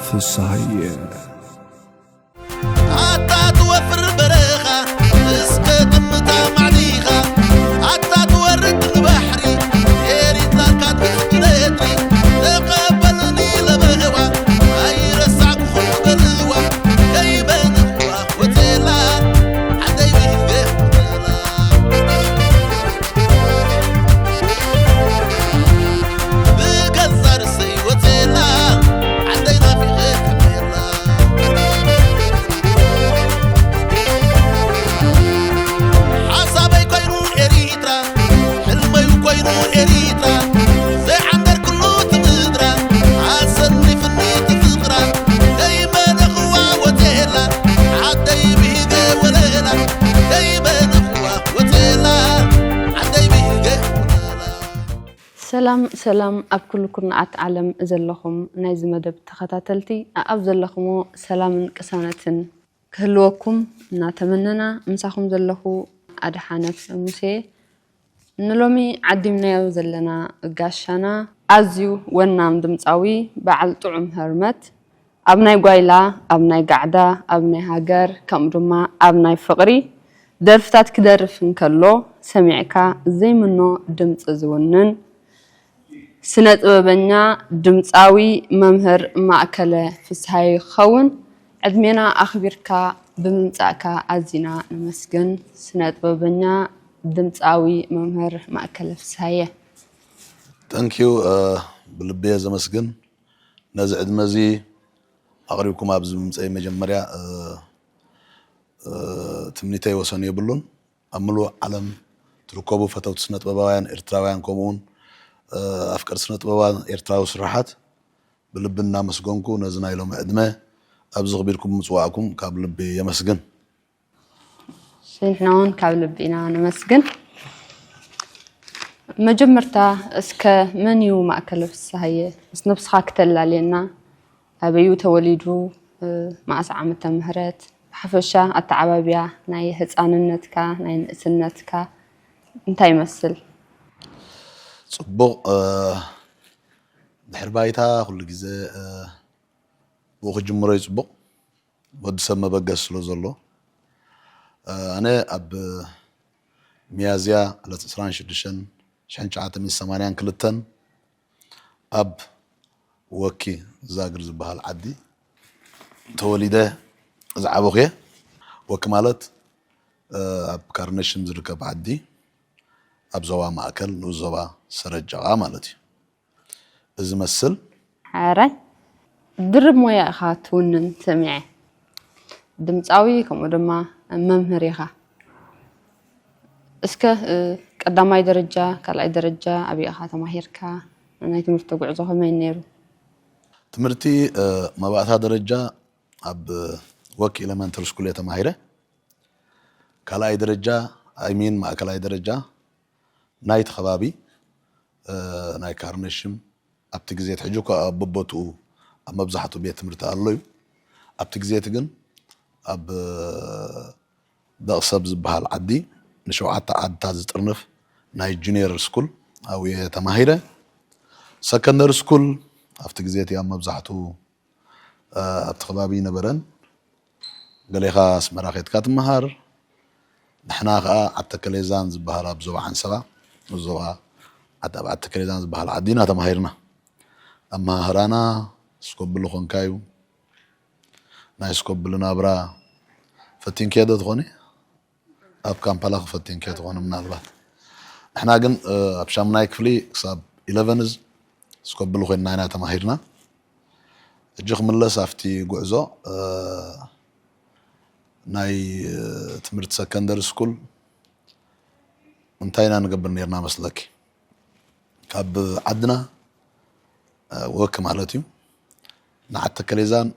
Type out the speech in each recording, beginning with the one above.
ፍስሃየ። ኣታ ትወፍር በረኻ እስከ ጥምታ ማዕሊኻ ኣታ ትወርድ ንባሕሪ ኤሪትራካ ትፍቅረትሪ ተቐበልኒ ለበህዋ ኣይረሳዕኩኹም በልዋ ከይበልዋ ወቴላ ዓደይ ብህዝገ ብገዛ ርእሰይ ወቴላ ዓደይ ናፊቐ ክብላ ሓሳበይ ኮይኑ ኤሪትራ ሕልመይ ኮይኑ ኤሪትራ ዘይዓንደርኩሉ ትምድራ ኣሰኒፍኒ ትፍቕራ ከይመነኽዋ ወቴላ ዓደይ ብሂገ ወለላ ከይመነኽዋ ወቴላ ዓደይ ብሂገ ወለላ ሰላም ሰላም ኣብ ኩሉ ኩርናዓት ዓለም ዘለኹም ናይዚ መደብ ተኸታተልቲ ኣኣብ ዘለኹሞ ሰላምን ቅሳነትን ክህልወኩም እናተመነና ምሳኹም ዘለኹ ኣድሓነት ሙሴ ንሎሚ ዓዲምናዮ ዘለና ጋሻና ኣዝዩ ወናም ድምፃዊ በዓል ጥዑም ህርመት ኣብ ናይ ጓይላ ኣብ ናይ ጋዕዳ ኣብ ናይ ሃገር ከምኡ ድማ ኣብ ናይ ፍቕሪ ደርፍታት ክደርፍ እንከሎ ሰሚዕካ ዘይምኖ ድምፂ ዝውንን ስነ ጥበበኛ ድምፃዊ መምህር ማእከለ ፍስሃየ ክኸውን ዕድሜና ኣኽቢርካ ብምምፃእካ ኣዚና ነመስግን ስነ ጥበበኛ ድምፃዊ መምህር ማእከለ ፍስሃየ Thank you ብልቢ እየ ዘመስግን ነዚ ዕድመ እዚ ኣቕሪብኩም ኣብዚ ምምፀይ መጀመርያ ትምኒተይ ወሰን የብሉን ኣብ ምሉእ ዓለም ትርከቡ ፈተውቲ ስነ ጥበባውያን ኤርትራውያን ከምኡውን ኣፍቀርቲ ስነ ጥበባውያን ኤርትራዊ ስራሓት ብልቢ እናመስገንኩ ነዚ ናይ ሎሚ ዕድመ ኣብዚ ክቢርኩም ምፅዋዕኩም ካብ ልቢ የመስግን ንሕና እውን ካብ ልቢ ኢና ነመስግን መጀመርታ እስከ መን እዩ ማእከለ ፍስሃየ ምስ ነብስኻ ክተላልየና ኣበዩ ተወሊዱ መዓስ ዓመተ ምህረት ብሓፈሻ ኣተዓባብያ ናይ ህፃንነትካ ናይ ንእስነትካ እንታይ ይመስል ፅቡቕ ድሕሪ ባይታ ኩሉ ግዜ ብኡ ክጅምሮ እዩ ፅቡቕ ወዲ ሰብ መበገስ ስለ ዘሎ ኣነ ኣብ ሚያዝያ ዕለት ዕስራን ሽዱሽተን ሽሕን ትሽዓተ ሚእትን ሰማንያን ክልተን ኣብ ወኪ ዛግር ዝበሃል ዓዲ ተወሊደ ዝዓበኹ እየ። ወኪ ማለት ኣብ ካርነሽም ዝርከብ ዓዲ ኣብ ዞባ ማእከል ንኡስ ዞባ ሰረጀቓ ማለት እዩ። እዚ መስል ሓራይ ድርብ ሞያ ኢኻ ትውንን ሰሚዐ ድምፃዊ ከምኡ ድማ መምህር ኢኻ እስከ ቀዳማይ ደረጃ ካልኣይ ደረጃ ኣበይ ኢኻ ተማሂርካ ናይ ትምህርቲ ጉዕዞ ከመይ ነይሩ ትምህርቲ መባእታ ደረጃ ኣብ ወክ ኤሌመንተሪ ስኩል እየ ተማሂረ ካልኣይ ደረጃ ኣይሚን ማእከላይ ደረጃ ናይቲ ከባቢ ናይ ካርነሽም ኣብቲ ግዜ እቲ ሕጂ እኳ ኣብ በቦትኡ ኣብ መብዛሕትኡ ቤት ትምህርቲ ኣሎ እዩ ኣብቲ ግዜ እቲ ግን ኣብ ደቕሰብ ዝበሃል ዓዲ ንሸውዓተ ዓድታት ዝጥርንፍ ናይ ጁኒየር ስኩል ኣብየ ተማሂረ ሰከንደሪ ስኩል ኣብቲ ግዜ እቲ ኣብ መብዛሕትኡ ኣብቲ ከባቢ ይነበረን ገሌኻ ኣስመራ ከድካ ትመሃር ንሕና ከዓ ዓተከሌዛን ዝበሃል ኣብ ዞባ ዓንሰባ ዞባ ኣብ ዓተከሌዛን ዝበሃል ዓዲና ተማሂርና ኣመሃህራና ስኮብሊ ኮንካ እዩ ናይ ስኮብሊ ናብራ ፈቲንክዮ ዶ ትኾኒ ኣብ ካምፓላ ክፈቲንክዮ ትኾኒ ምናልባት ንሕና ግን ኣብ ሻምናይ ክፍሊ ክሳብ ኢለቨንዝ ስኮብሊ ኮይንና ኢና ተማሂርና ሕጂ ክምለስ ኣብቲ ጉዕዞ ናይ ትምህርቲ ሰከንደሪ ስኩል እንታይ ኢና ንገብር ነርና መስለኪ ካብ ዓድና ወክ ማለት እዩ ንዓዲ ተከሌዛን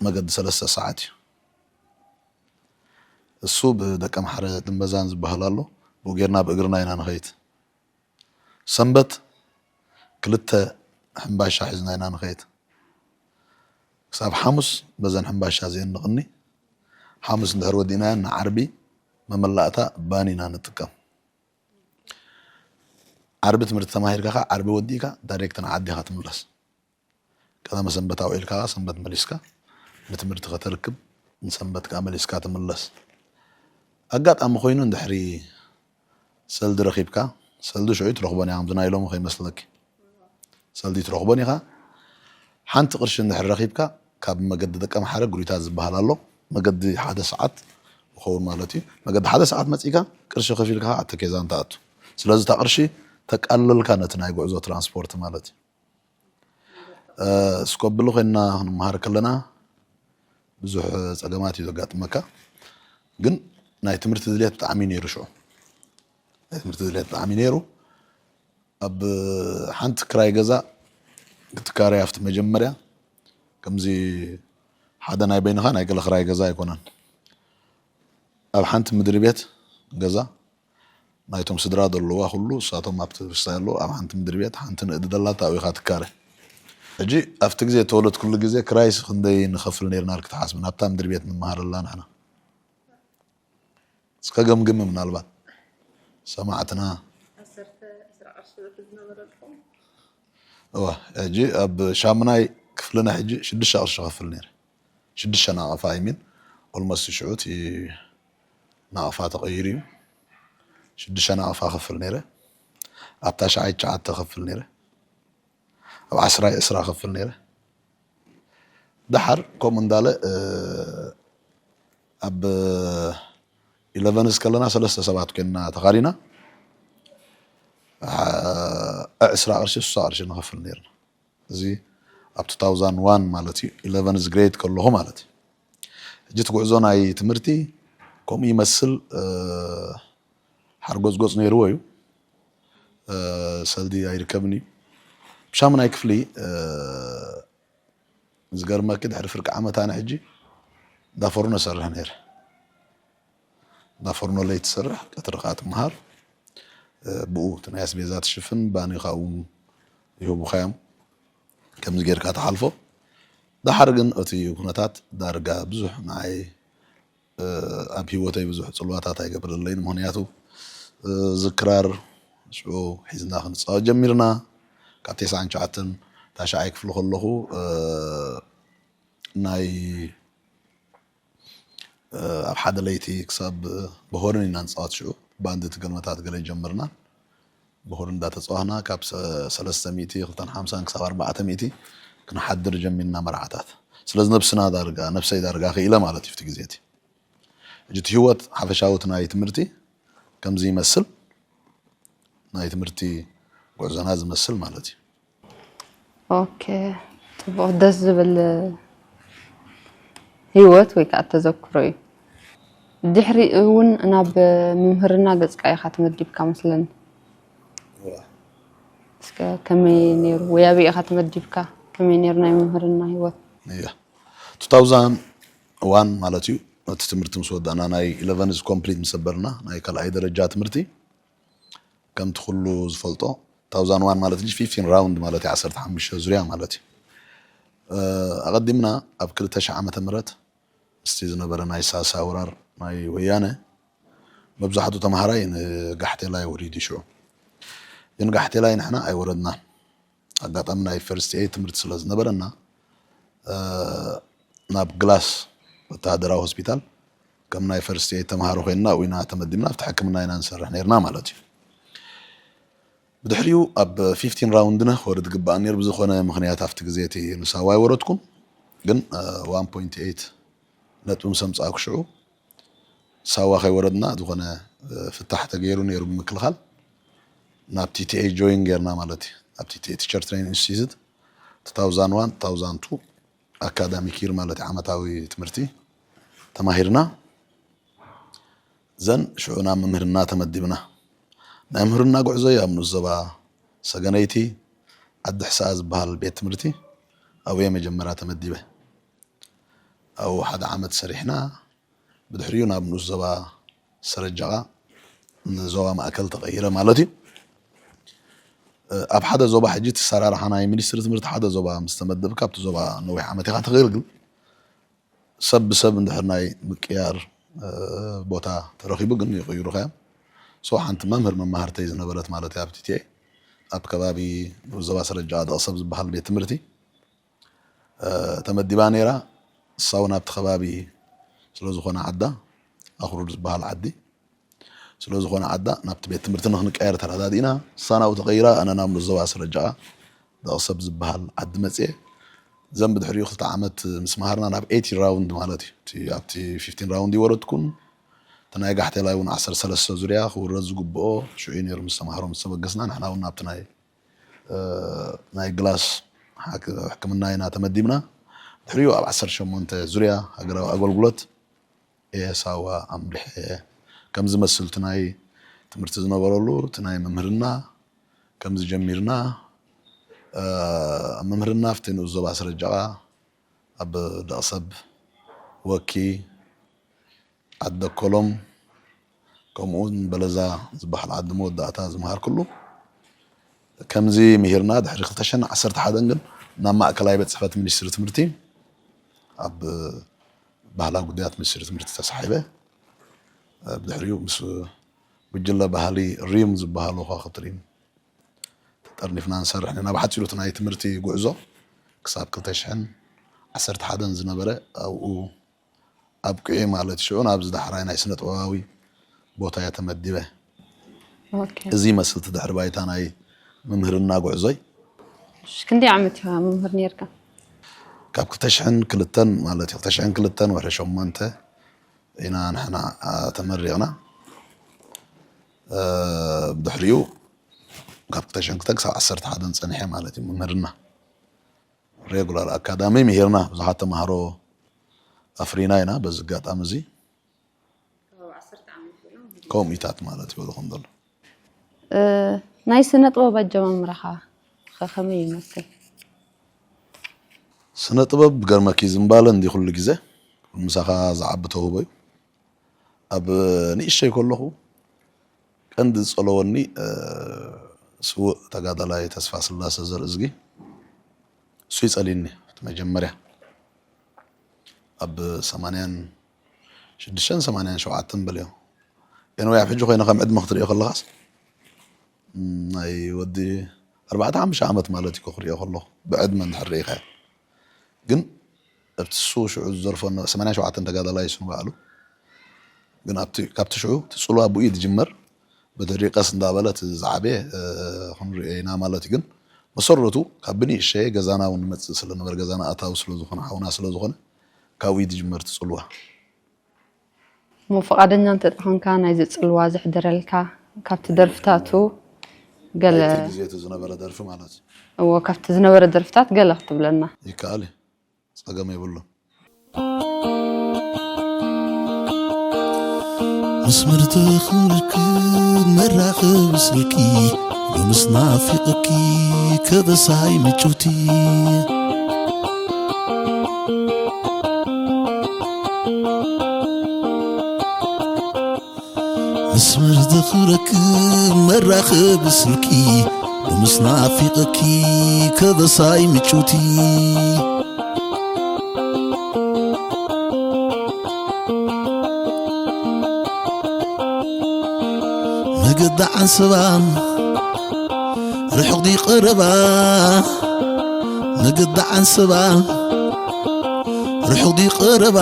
መገዲ ሰለስተ ሰዓት እዩ እሱ ብደቀምሓረ ድንበዛን ዝበሃል ኣሎ ብኡ ጌርና ብእግርና ኢና ንኸይድ ሰንበት ክልተ ሕምባሻ ሒዝና ኢና ንኸይድ ክሳብ ሓሙስ በዘን ሕምባሻ እዚአን ንቕኒ ሓሙስ እንድሕር ወዲእናየን ንዓርቢ መመላእታ ባን ኢና ንጥቀም ዓርቢ ትምህርቲ ተማሂርካ ከዓ ዓርቢ ወዲእካ ዳይሬክት ንዓዲ ኢኻ ትምለስ እታ መሰንበት ኣውዒልካ ሰንበት መሊስካ ንትምህርቲ ከተርክብ፣ ንሰንበት ከዓ መሊስካ ትምለስ። ኣጋጣሚ ኮይኑ እንድሕሪ ሰልዲ ረኺብካ፣ ሰልዲ ሽዑ ትረኽቦን ኢኻ፣ ከምዚ ናይ ሎሚ ከይመስለኪ። ሰልዲ ትረኽቦን ኢኻ። ሓንቲ ቅርሺ እንድሕር ረኺብካ፣ ካብ መገዲ ደቀምሓረ ግሪታት ዝበሃል ኣሎ፣ መገዲ ሓደ ሰዓት ይኸውን ማለት እዩ። መገዲ ሓደ ሰዓት መጺእካ ቅርሺ ከፊልካ ኣተ ኬዛን ትኣቱ። ስለዚ እታ ቅርሺ ተቃልለልካ ነቲ ናይ ጉዕዞ ትራንስፖርት ማለት እዩ። ስኮብሊ ኮይና ክንመሃር ከለና ብዙሕ ጸገማት እዩ ዘጋጥመካ። ግን ናይ ትምህርቲ ድልየት ብጣዕሚ ነይሩ ሽዑ። ናይ ትምህርቲ ድልየት ብጣዕሚ ነይሩ። ኣብ ሓንቲ ክራይ ገዛ ክትካረይ ኣብቲ መጀመርያ ከምዚ ሓደ ናይ በይንኻ ናይ ገለ ክራይ ገዛ ኣይኮነን። ኣብ ሓንቲ ምድሪ ቤት ገዛ ናይቶም ስድራ ዘለዋ ኩሉ እሳቶም ኣብቲ ብስታይ ኣለዉ። ኣብ ሓንቲ ምድሪ ቤት ሓንቲ ንእዲ ደላታ ኣብኡ ኢኻ ትካረ። ሕጂ ኣብቲ ግዜ እተወለድኩሉ ግዜ ክራይስ ክንደይ ንኸፍል ነርና ኢልኪ ትሓስቢ? ናብታ ምድሪ ቤት ንመሃረላ ንሕና። እስከ ገምግሚ ምናልባት ሰማዕትና። ዓሰርተ፣ ዕስራ ቅርሺ ዝነበረ ኣለኹም። እዋ፣ ሕጂ ኣብ ሻምናይ ክፍልና ሕጂ ሽዱሽተ ቅርሺ ከፍል ነይረ። ሽዱሽተ ናቕፋ ይሚን ኦልሞስት ሽዑ እቲ ናቕፋ ተቐይሩ እዩ። ሽዱሽተ ናቕፋ ከፍል ነይረ። ኣብ ታሽዓይ ትሽዓተ ከፍል ነይረ። ኣብ ዓስራይ ዕስራ ከፍል ነይረ። ደሓር ከምኡ እንዳለ፣ እ፣ ኣብ ኢለቨንስ ከለና ሰለስተ ሰባት ኮይንና ተኻሪና፣ ዓ-፣ ዕስራ ቅርሺ፣ ስሳ ቅርሺ ንኸፍል ነይርና። እዚ ኣብ ቱ ታውዛንድ ዋን ማለት እዩ፣ ኢለቨንስ ግሬድ ከለኹ ማለት እዩ። ሕጂ እቲ ጉዕዞ ናይ ትምህርቲ ከምኡ ይመስል፣ እ፣ ሓርጎጽጎጽ ነይርዎ እዩ። እ፣ ሰልዲ ኣይርከብን እዩ። ብሻምናይ ክፍሊ፣ እ፣ ዝገርመኪ ድሕሪ ፍርቂ ዓመት ኣነ ሕጂ እንዳ ፎርኖ እሰርሕ ነይረ። እንዳ ፎርኖ ለይቲ ትሰርሕ፣ ቀትሪ ከኣ ትመሃር። እ፣ ብኡ እቲ ናይ ኣስቤዛ ትሽፍን፣ ባኒ ካብኡ ይህቡኻ እዮም። ከምዚ ጌርካ ትሓልፎ። ደሓር ግን እቲ ኩነታት ዳርጋ ብዙሕ ንዓይ፣ እ፣ ኣብ ህይወተይ ብዙሕ ጽልዋታት ኣይገበረለይን። ምኽንያቱ፣ እ፣ ዝክራር ሽዑ ሒዝና ክንጻወት ጀሚርና። ካብ ተስዓን ትሽዓተን ታሽዓይ ክፍሊ ከለኹ፣ እ፣ ናይ፣ እ፣ ኣብ ሓደ ለይቲ ክሳብ ብሆርን ኢና ንጻወት። ሽዑ ባንዲ ትገልመታት ገለ ጀመርና። ብሆርን እንዳተጻዋህና ካብ ሰ-፣ ሰለስተ ሚእቲ፣ ክልተ ሓምሳን ክሳብ ኣርባዕተ ሚእቲ ክንሓድር ጀሚርና መርዓታት። ስለዚ ነብስና ዳርጋ፣ ነብሰይ ዳርጋ ክኢለ ማለት እዩ፣ ኣብቲ ግዜ እቲ። ሕጂ እቲ ህይወት ሓፈሻዊ እቲ ናይ ትምህርቲ ከምዚ ይመስል፣ ናይ ትምህርቲ ጉዕዞና ዝመስል ማለት እዩ። ኦኬ፣ ጽቡቕ፣ ደስ ዝብል ህይወት ወይ ከዓ ተዘክሮ እዩ። ድሕሪ እውን ናብ ምምህርና ገጽካ ኢኻ ተመዲብካ መስለኒ። እዋ። እስከ ከመይ ነይሩ? ወይ ኣበይ ኢኻ ተመዲብካ? ከመይ ነይሩ ናይ ምምህርና ህይወት? እያ። ቱ ታውዛንድ ዋን ማለት እዩ። እቲ ትምህርቲ ምስ ወዳእና፣ ናይ ኢለቨንስ ኮምፕሊት ምስ ኣበልና፣ ናይ ካልኣይ ደረጃ ትምህርቲ፣ ከምቲ ኩሉ ዝፈልጦ፣ ቱ ታውዛንድ ዋን ማለት እዩ፣ ፊፍቲን ራውንድ ማለት እዩ፣ ዓሰርተ ሓሙሽተ ዙርያ ማለት እዩ። እ፣ ኣቐዲምና ኣብ ክልተ ሽሕ ዓመተ ምህረት ምስቲ ዝነበረ ናይ ሳልሳይ ወራር ናይ ወያነ፣ መብዛሕትኡ ተምሃራይ ንጋሕቴላይ ወሪዱ ሽዑ። ግን ጋሕቴላይ ንሕና ኣይወረድናን። ኣጋጣሚ ናይ ፈርስት ኤድ ትምህርቲ ስለ ዝነበረና፣ እ፣ ናብ ግላስ ወተሃደራዊ ሆስፒታል ከም ናይ ፈርስት ኤድ ተምሃሮ ኮይንና ኣብኡ ኢና ተመዲብና፣ ኣብቲ ሕክምና ኢና ንሰርሕ ነይርና ማለት እዩ። ብድሕሪኡ ኣብ ፊፍቲን ራውንድና ክወርድ ግባእ ነይሩ። ብዝኾነ ምኽንያት ኣብቲ ግዜ እቲ ንሳዋ ኣይወረድኩን። ግን፣ እ፣ ዋን ፖይንት ኤይት ነጥቢ ምስ ኣምጻእኩ ሽዑ ሳዋ ከይወረድና ዝኾነ፣ እ፣ ፍታሕ ተገይሩ ነይሩ ብምክልኻል ናብ ቲ ቲ ኤ ጆይን ጌርና ማለት እዩ። ናብ ቲ ቲ ኤ ቲቸር ትሬኒንግ ኢንስቲትዩት ቱ ታውዛንድ ዋን፣ ቱ ታውዛንድ ቱ ኣካዳሚክ ይር ማለት እዩ፣ ዓመታዊ ትምህርቲ ተማሂርና። ዘን ሽዑ ናብ ምምህርና ተመዲብና። ናይ ምምህርና ጉዕዞይ ኣብ ንኡስ ዞባ ሰገነይቲ ዓዲ ሕሰኣ ዝበሃል ቤት ትምህርቲ ኣብየ መጀመርያ ተመዲበ። ኣብኡ ሓደ ዓመት ሰሪሕና፣ ብድሕሪኡ ናብ ንኡስ ዞባ ሰረጃቓ ንዞባ ማእከል ተቐይረ ማለት እዩ። ኣብ ሓደ ዞባ ሕጂ እቲ ኣሰራርሓ ናይ ሚኒስትሪ ትምህርቲ ሓደ ዞባ ምስ ተመደብካ ኣብቲ ዞባ ነዊሕ ዓመት ኢኻ ተገልግል። ሰብ ብሰብ እንድሕር ናይ ምቅያር፣ እ፣ ቦታ ተረኺቡ ግን ይቕይሩኻ እዮም። ሶ ሓንቲ መምህር መማህርተይ ዝነበረት ማለት እያ ኣብ ቲ ቲ ኤ፣ ኣብ ከባቢ ንኡስ ዞባ ሰረጃቓ ደቕሰብ ዝበሃል ቤት ትምህርቲ ተመዲባ ነይራ። እሳ እውን ኣብቲ ከባቢ ስለ ዝኾነ ዓዳ፣ ኣኽሩድ ዝበሃል ዓዲ ስለ ዝኾነ ዓዳ፣ ናብቲ ቤት ትምህርቲ ንክንቀየር ተረዳዲእና። እሳ ናብኡ ተቐይራ፣ ኣነ ናብ ንዞባ ስረጃ ደቕሰብ ዝበሃል ዓዲ መፅየ። እዘን ብድሕሪኡ ክልተ ዓመት ምስ መሃርና ናብ ኤይቲን ራውንድ ማለት እዩ። እቲ ኣብቲ ፊፍቲን ራውንድ ይወረድኩን፣ እቲ ናይ ጋሕቴላይ እውን ዓሰርተ ሰለስተ ዙርያ ክውረድ ዝግብኦ ሽዑ እዩ ነይሩ። ምስ ተምሃሮ ምስ ተበገስና፣ ንሕና እውን ናብቲ ናይ ናይ ግላስ ሕክምና ኢና ተመዲብና። ድሕሪኡ ኣብ ዓሰርተ ሸሞንተ ዙርያ ሃገራዊ ኣገልግሎት እየ ሳዋ ኣምሪሐ። ከም ዝመስል እቲ ናይ ትምህርቲ ዝነበረሉ፣ እቲ ናይ ምምህርና ከም ዝጀሚርና፣ ኣብ ምምህርና ኣብቲ ንኡስ ዞባ ስረጃቓ፣ ኣብ ደቕሰብ፣ ወኪ፣ ዓዲ ደኮሎም፣ ከምኡውን በለዛ ዝበሃል ዓዲ መወዳእታ ዝመሃርኩሉ። ከምዚ ምሂርና ድሕሪ ክልተ ሽሕን ዓሰርተ ሓደን ግን ናብ ማእከላይ ቤት ጽሕፈት ሚኒስትሪ ትምህርቲ ኣብ ባህላዊ ጉዳያት ሚኒስትሪ ትምህርቲ ተሳሒበ። ብድሕሪኡ ምስ ጉጅለ ባህሊ ሪም ዝበሃሉ ከዋኽብቲ ሪም ተጠርኒፍና ንሰርሕ ነና። ብሓጺሩ እቲ ናይ ትምህርቲ ጉዕዞ ክሳብ ክልተ ሽሕን ዓሰርተ ሓደን ዝነበረ ኣብኡ ኣብቂዑ ማለት እዩ። ሽዑ ናብዚ ዳሕራይ ናይ ስነ ጥበባዊ ቦታ እየ ተመዲበ። ኦኬ። እዚ ይመስል እቲ ድሕሪ ባይታ ናይ ምምህርና ጉዕዞይ። እሺ፣ ክንደይ ዓመት ኢኻ መምህር ነርካ? ካብ ክልተ ሽሕን ክልተን ማለት እዩ። ክልተ ሽሕን ክልተን ወርሒ ሸሞንተ ኢና ንሕና፣ አ፣ ተመሪቕና። እ፣ ብድሕሪኡ ካብ ክልተ ሽሕን ክልተን ክሳብ ዓሰርተ ሓደን ጸኒሐ ማለት እዩ። ምምህርና ሬጉላር ኣካዳሚ ምሂርና ብዙሓት ተምሃሮ ኣፍሪና ኢና። በዚ ኣጋጣሚ እዚ ከምኡታት ማለት ይበልኹም ዘሎ። እ፣ ናይ ስነ ጥበብ ኣጀማምራኻ ኸ ከመይ ይመስል? ስነ ጥበብ ገርመኪ ዝምባለ እንዲ ኩሉ ግዜ ምሳኻ ዝዓቢ ተውህቦ እዩ። ኣብ ንእሽተይ ከለኹ ቀንዲ ዝጸለወኒ፣ እ፣ ስዉእ ተጋዳላይ ተስፋ ስላሰ ዘርእዝጊ እሱ ይጸልኒ። እቲ መጀመርያ ኣብ ሰማንያን ሽዱሽተን ሰማንያን ሸውዓተን በልዮ። ኤንወይ ኣብ ሕጂ ኮይነ ከም ዕድመ ክትሪኦ ከለኻስ፣ ም፣ ናይ ወዲ ኣርባዕተ ሓሙሽተ ዓመት ማለት እዩ ክሪኦ ከለኹ፣ ብዕድመ እንድሕር ርኢኻዮ። ግን ኣብቲ እሱ ሽዑ ዝዘርፎ ነበረ፣ ሰማንያን ሸውዓተን ተጋዳላይ እሱ ንባዕሉ። ግን ኣብቲ፣ ካብቲ ሽዑ እቲ ጽልዋ ብኡ እዩ ዝጅመር። ብድሕሪ ቀስ እንዳበለ እቲ ዝዓበየ፣ እ፣ ክንሪኦ ኢና ማለት እዩ። ግን መሰረቱ ካብ ብንእሸየ ገዛና እውን ንመጽእ ስለ ነበረ፣ ገዛና ኣታዊ ስለ ዝኾነ፣ ሓውና ስለ ዝኾነ፣ ካብኡ እዩ ዝጅመር እቲ ጽልዋ። እሞ ፍቓደኛ እንተኾንካ ናይዚ ጽልዋ ዘሕደረልካ ካብቲ ደርፍታቱ ገለ ናይቲ ግዜ እቲ ዝነበረ ደርፊ ማለት እዩ። እዎ፣ ካብቲ ዝነበረ ደርፍታት ገለ ክትብለና። ይከኣል እዩ። ጸገም የብሉን። መስመር ተኽርክብ መራኸቢ ስልኪ ሎምስ ናፊቕኪ ከበሳይ ምጭውቲ መስመር ዘኽረክብ መራኸቢ ስልኪ ሎምስ ናፊቐኪ ከበሳይ ምጭውቲ መገዲ ዓንሰባ ርሑቕ ድዩ ቀረባ መገዲ ዓንሰባ ርሑቕ ድዩ ቀረባ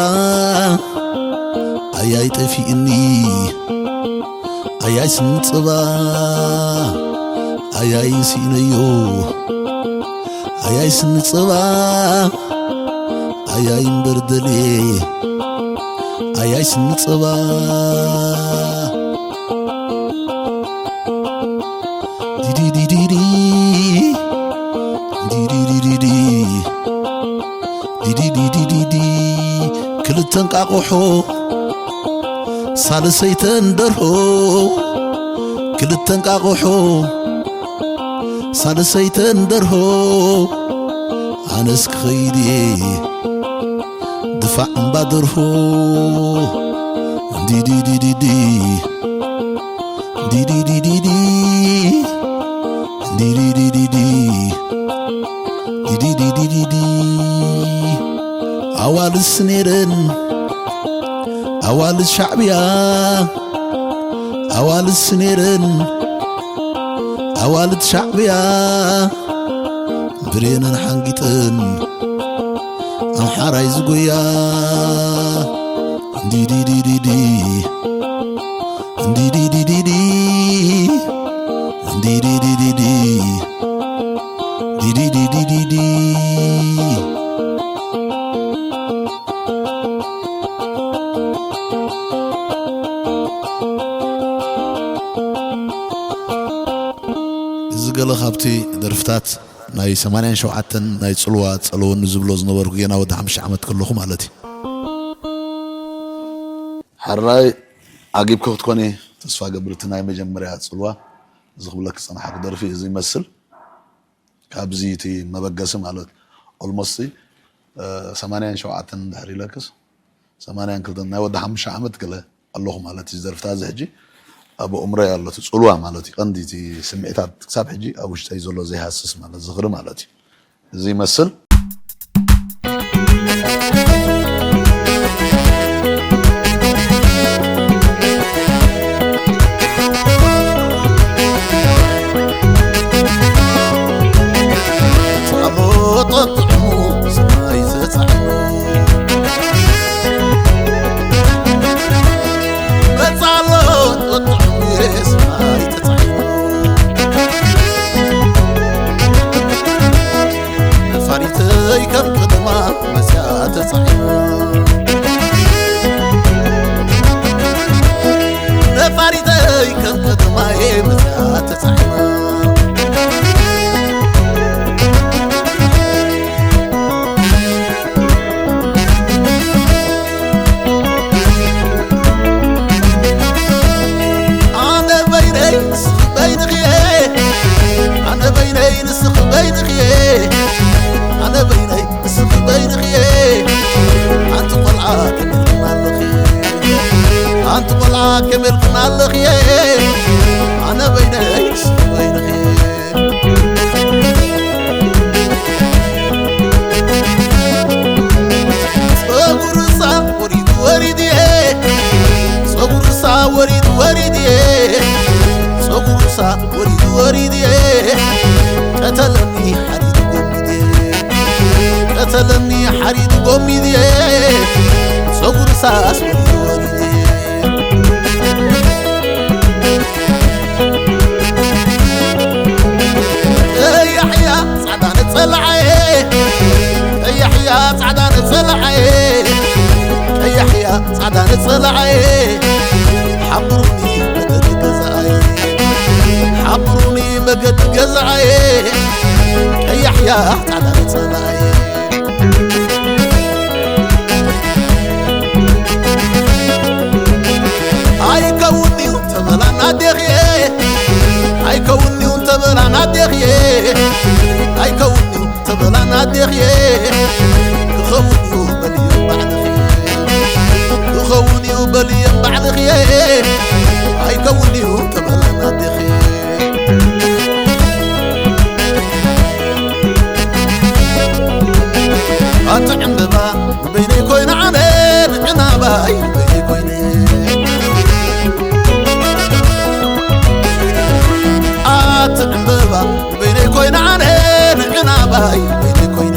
ኣያይ ጠፊእኒ ኣያይ ስኒ ጸባ ኣያይ ስኢነዮ ኣያይ ስኒ ጸባ ኣያይ እምበር ደልየ ኣያይ ስኒ ጸባ ዲዲዲዲዲ ዲዲዲዲዲ ዲዲዲዲዲ ክልተ እንቃቑሖ ሳልሰይተን ደርሆ ክልተ እንቃቑሖ ሳልሰይተን ደርሆ ኣነስ ክኸይድ እየ ድፋዕ እምባ ደርሆ ዲዲዲዲዲ ዲዲዲዲዲ ዲዲዲዲዲ ዲዲዲዲዲ ኣዋልስ ነይረን ኣዋልድ ሻዕብያ ኣዋልስ ነይረን ኣዋልድ ሻዕብያ ብሬነን ሓንጊጠን ኣምሓራይ ዝጉያ እንዲዲዲዲዲ እንዲዲዲዲዲ እንዲዲዲዲዲ ዲዲዲዲዲዲ እዚ ገለ ካብቲ ደርፍታት ናይ ሰማንያን ሸውዓተን ናይ ጽልዋ ጸለወኒ ዝብሎ ዝነበርኩ፣ ጌና ወዲ ሓሙሽተ ዓመት ከለኹ ማለት እዩ። ሕራይ ዓጊብኪ ክትኮኒ ተስፋ ገብር። እቲ ናይ መጀመርያ ጽልዋ፣ እዚ ክብለኪ ዝጸናሕኩ ደርፊ እዚ ይመስል። ካብዚ እቲ መበገሲ ማለት ኦልሞስት ሰማንያን ሸውዓተን ድሕሪ ኢለክስ ሰማንያን ክልተን ናይ ወዲ ሓሙሽተ ዓመት ገለ ኣለኹ ማለት እዩ። ደርፍታ እዚ ሕጂ ኣብ ኣእምሮይ ኣሎ፣ እቲ ጽልዋ ማለት እዩ። ቀንዲ እቲ ስምዒታት ክሳብ ሕጂ ኣብ ውሽጠይ ዘሎ ዘይሃስስ ማለት ዝኽሪ ማለት እዩ። እዚ ይመስል። ጸሎት ጥዑሙ ስማይ ተጻዕኑ። በጻሎት ጥዑሙ ስማይ ተጻዕኑ። ነፋሪተይ ከም ቀደማ መጽያ ተጻዒና። ነፋሪተይ ከም ቀደማየ መጽያ ተጻዒና። ኣነ በይነይ ንስኺ በይንኺ፣ ኣነ በይነይ ንስኺ በይንኺ፣ ኣነ በይነይ ንስኺ በይንኺ፣ ኣንቲ ቆልዓ ከመልክና ኣለኺ፣ ኣንቲ ቆልዓ ከመልክና ኣለኺ፣ ኣነ በይነይ ንስኺ በይንኺ። ጸጉርሳ ወሪዱ ወሪድየ፣ ጸጉርሳ ወሪዱ ወሪድየ፣ ጸጉርሳ ወሪዱ ወሪድየ፣ ቀተለኒ ሓሪዱ ጎሚድየ፣ ቀተለኒ ሓሪዱ ጎሚድየ፣ ጸጉርሳስ ወሪዱ ወሪድየ። ቀያሕያ ጻዕዳ ነጸላዓየ፣ ቀያሕያ ጻዕዳ ነጸላዓየ፣ ቀያሕያ ጻዕዳ ነጸላዓየ፣ ሓብሩኒ መገዲ ገዛኣየ፣ ሓብሩኒ መገዲ ገዛኣየ፣ ቀያሕያ ጻዕዳ ነጸላዓየ። ኣይከውንዩ ተበላና ዴኽየ፣ ኣይከውንዩ ተበላና ዴኽየ፣ ኣይከውንዩ ተበላና ዴኽየ፣ ክኸውንዩ በልዮ ባዕልኽየ፣ ክኸውንዩ በልዮ ባዕልኽየ፣ ኣይከውንዩ ተበላና ዴኽየ። ኣቲ ዕምበባ በይነይ ኮይነ ኣነ ንዕናባይ በይነይ ኮይነ። ኣቲ ዕምበባ በይነይ ኮይነ ኣነ ንዕናባይ በይነይ ኮይነ።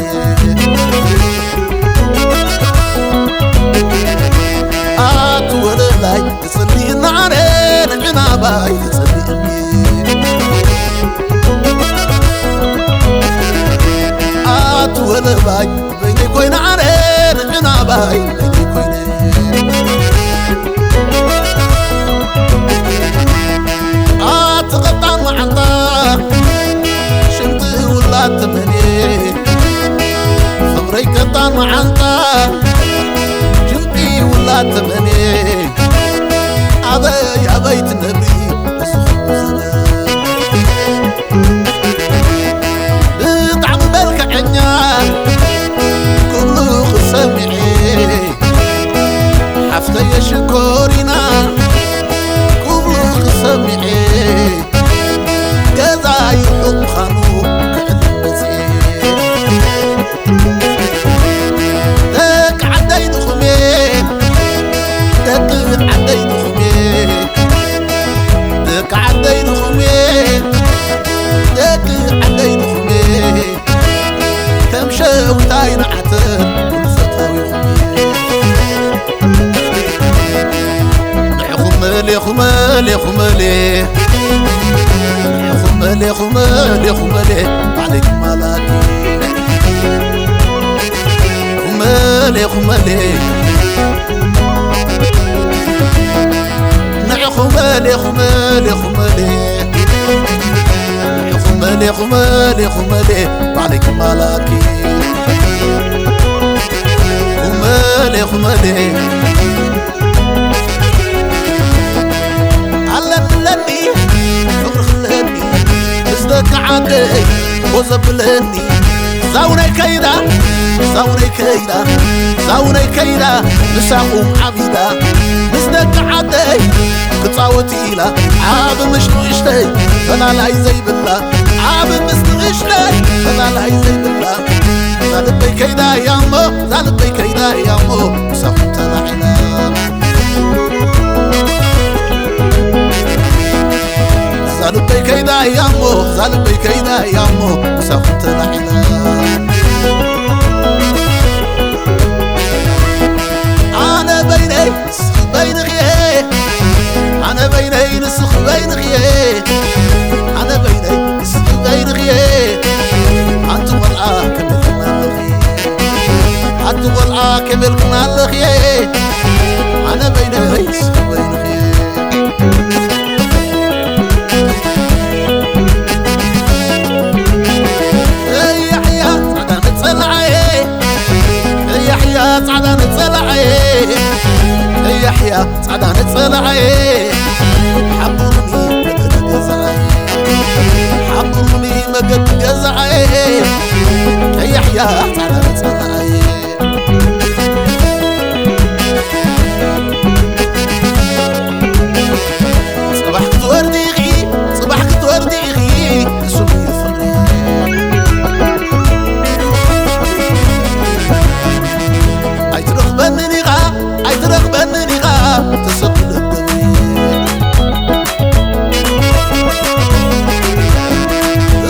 ኣቲ ወለላይ ትጽልይና ኣነ ንዕናባይ ትጽልይኒ። ኣቲ ወለባይ በይነይ ኮይነ ኣነ ንዕናባይ በይነይ ኮይነ። ኣቲ ቀጣን መዓንጣ ሽንቲ ውላድ ተመኔ። ፍቕረይ ቀጣን መዓንጣ ሽንቲ ውላድ ተመኔ። ኣበይ ኣበይ ትነብሪ ንስኹም ዘመን። ብጣዕሚ መልክዐኛ ኩሉ ክሰሚዐ ሓፍተየ ሽኮሪና ኩሉ ክሰሚዐ ገዛ ይርሑቕ ምዃኑ ክዕልም መፅኤ። ደቂ ዓደይ ድኹሜ፣ ደቂ ዓደይ ድኹሜ፣ ኹመሌ ኹመሌ ባዕለይ ክማላኪ። ኹመሌ ኹመሌ ንዕ ኹመሌ ኹመሌ ኹመሌ ንዕ ኹመሌ ኹመሌ ኹመሌ ባዕለይ ክማላኪ። ኹመሌ ኹመሌ ኣለኒ ኣለኒ ፍቕሪ ክለኒ ምስ ደቂ ዓደይ ኮ ዘብለኒ። ዛውነይ ከይዳ ዛውነይ ከይዳ ዛውነይ ከይዳ ምሳኹም ዓቢዳ ምስ ደቂ ዓደይ ክጻወት ኢላ ዓቢ ምስ ንእሽተይ ፈላላይ ዘይብላ ዓቢ ምስ ንእሽተይ ፈላላይ ዘይብላ እዛ ልበይ ከይዳ እያ እሞ እዛ ልበይ ከይዳ እያ እሞ ምሳኹም ተላዒላ። እዛ ልበይ ከይዳ እያ እሞ እዛ ልበይ ከይዳ እያ እሞ ምሳኹም ተላዒላ። ኣነ በይነይ ንስኺ በይንኽየ ኣነ በይነይ ንስኺ በይንኽየ ኣነ በይነይ ንስኺ በይንኽየ ኣንቲ ቆልዓ ከመይ ክናለኺ ኣንቲ ቆልዓ ከመይ ክናለኺየ ኣነ በይነይ ንስኺ በይንኽየ። ቀያሕያ ጻዕዳ ነጸላዓየ ቀያሕያ ጻዕዳ ነጸላዓየ ቀያሕያ ጻዕዳ ነጸላዓየ ሓብሩኒ መገዲ ገዛዓየ ሓብሩኒ መገዲ ገዛዓየ ቀያሕያ ጻዕዳ ነጸላዓየ። ጽባሕ ክትወርዲ ኢኺ ጽባሕ ክትወርዲ ኢኺ ሕሱም እዩ ፍቕሪ ኣይትረኽበንን ኢኻ ኣይትረኽበንን ኢኻ ተሰብ ልበይ።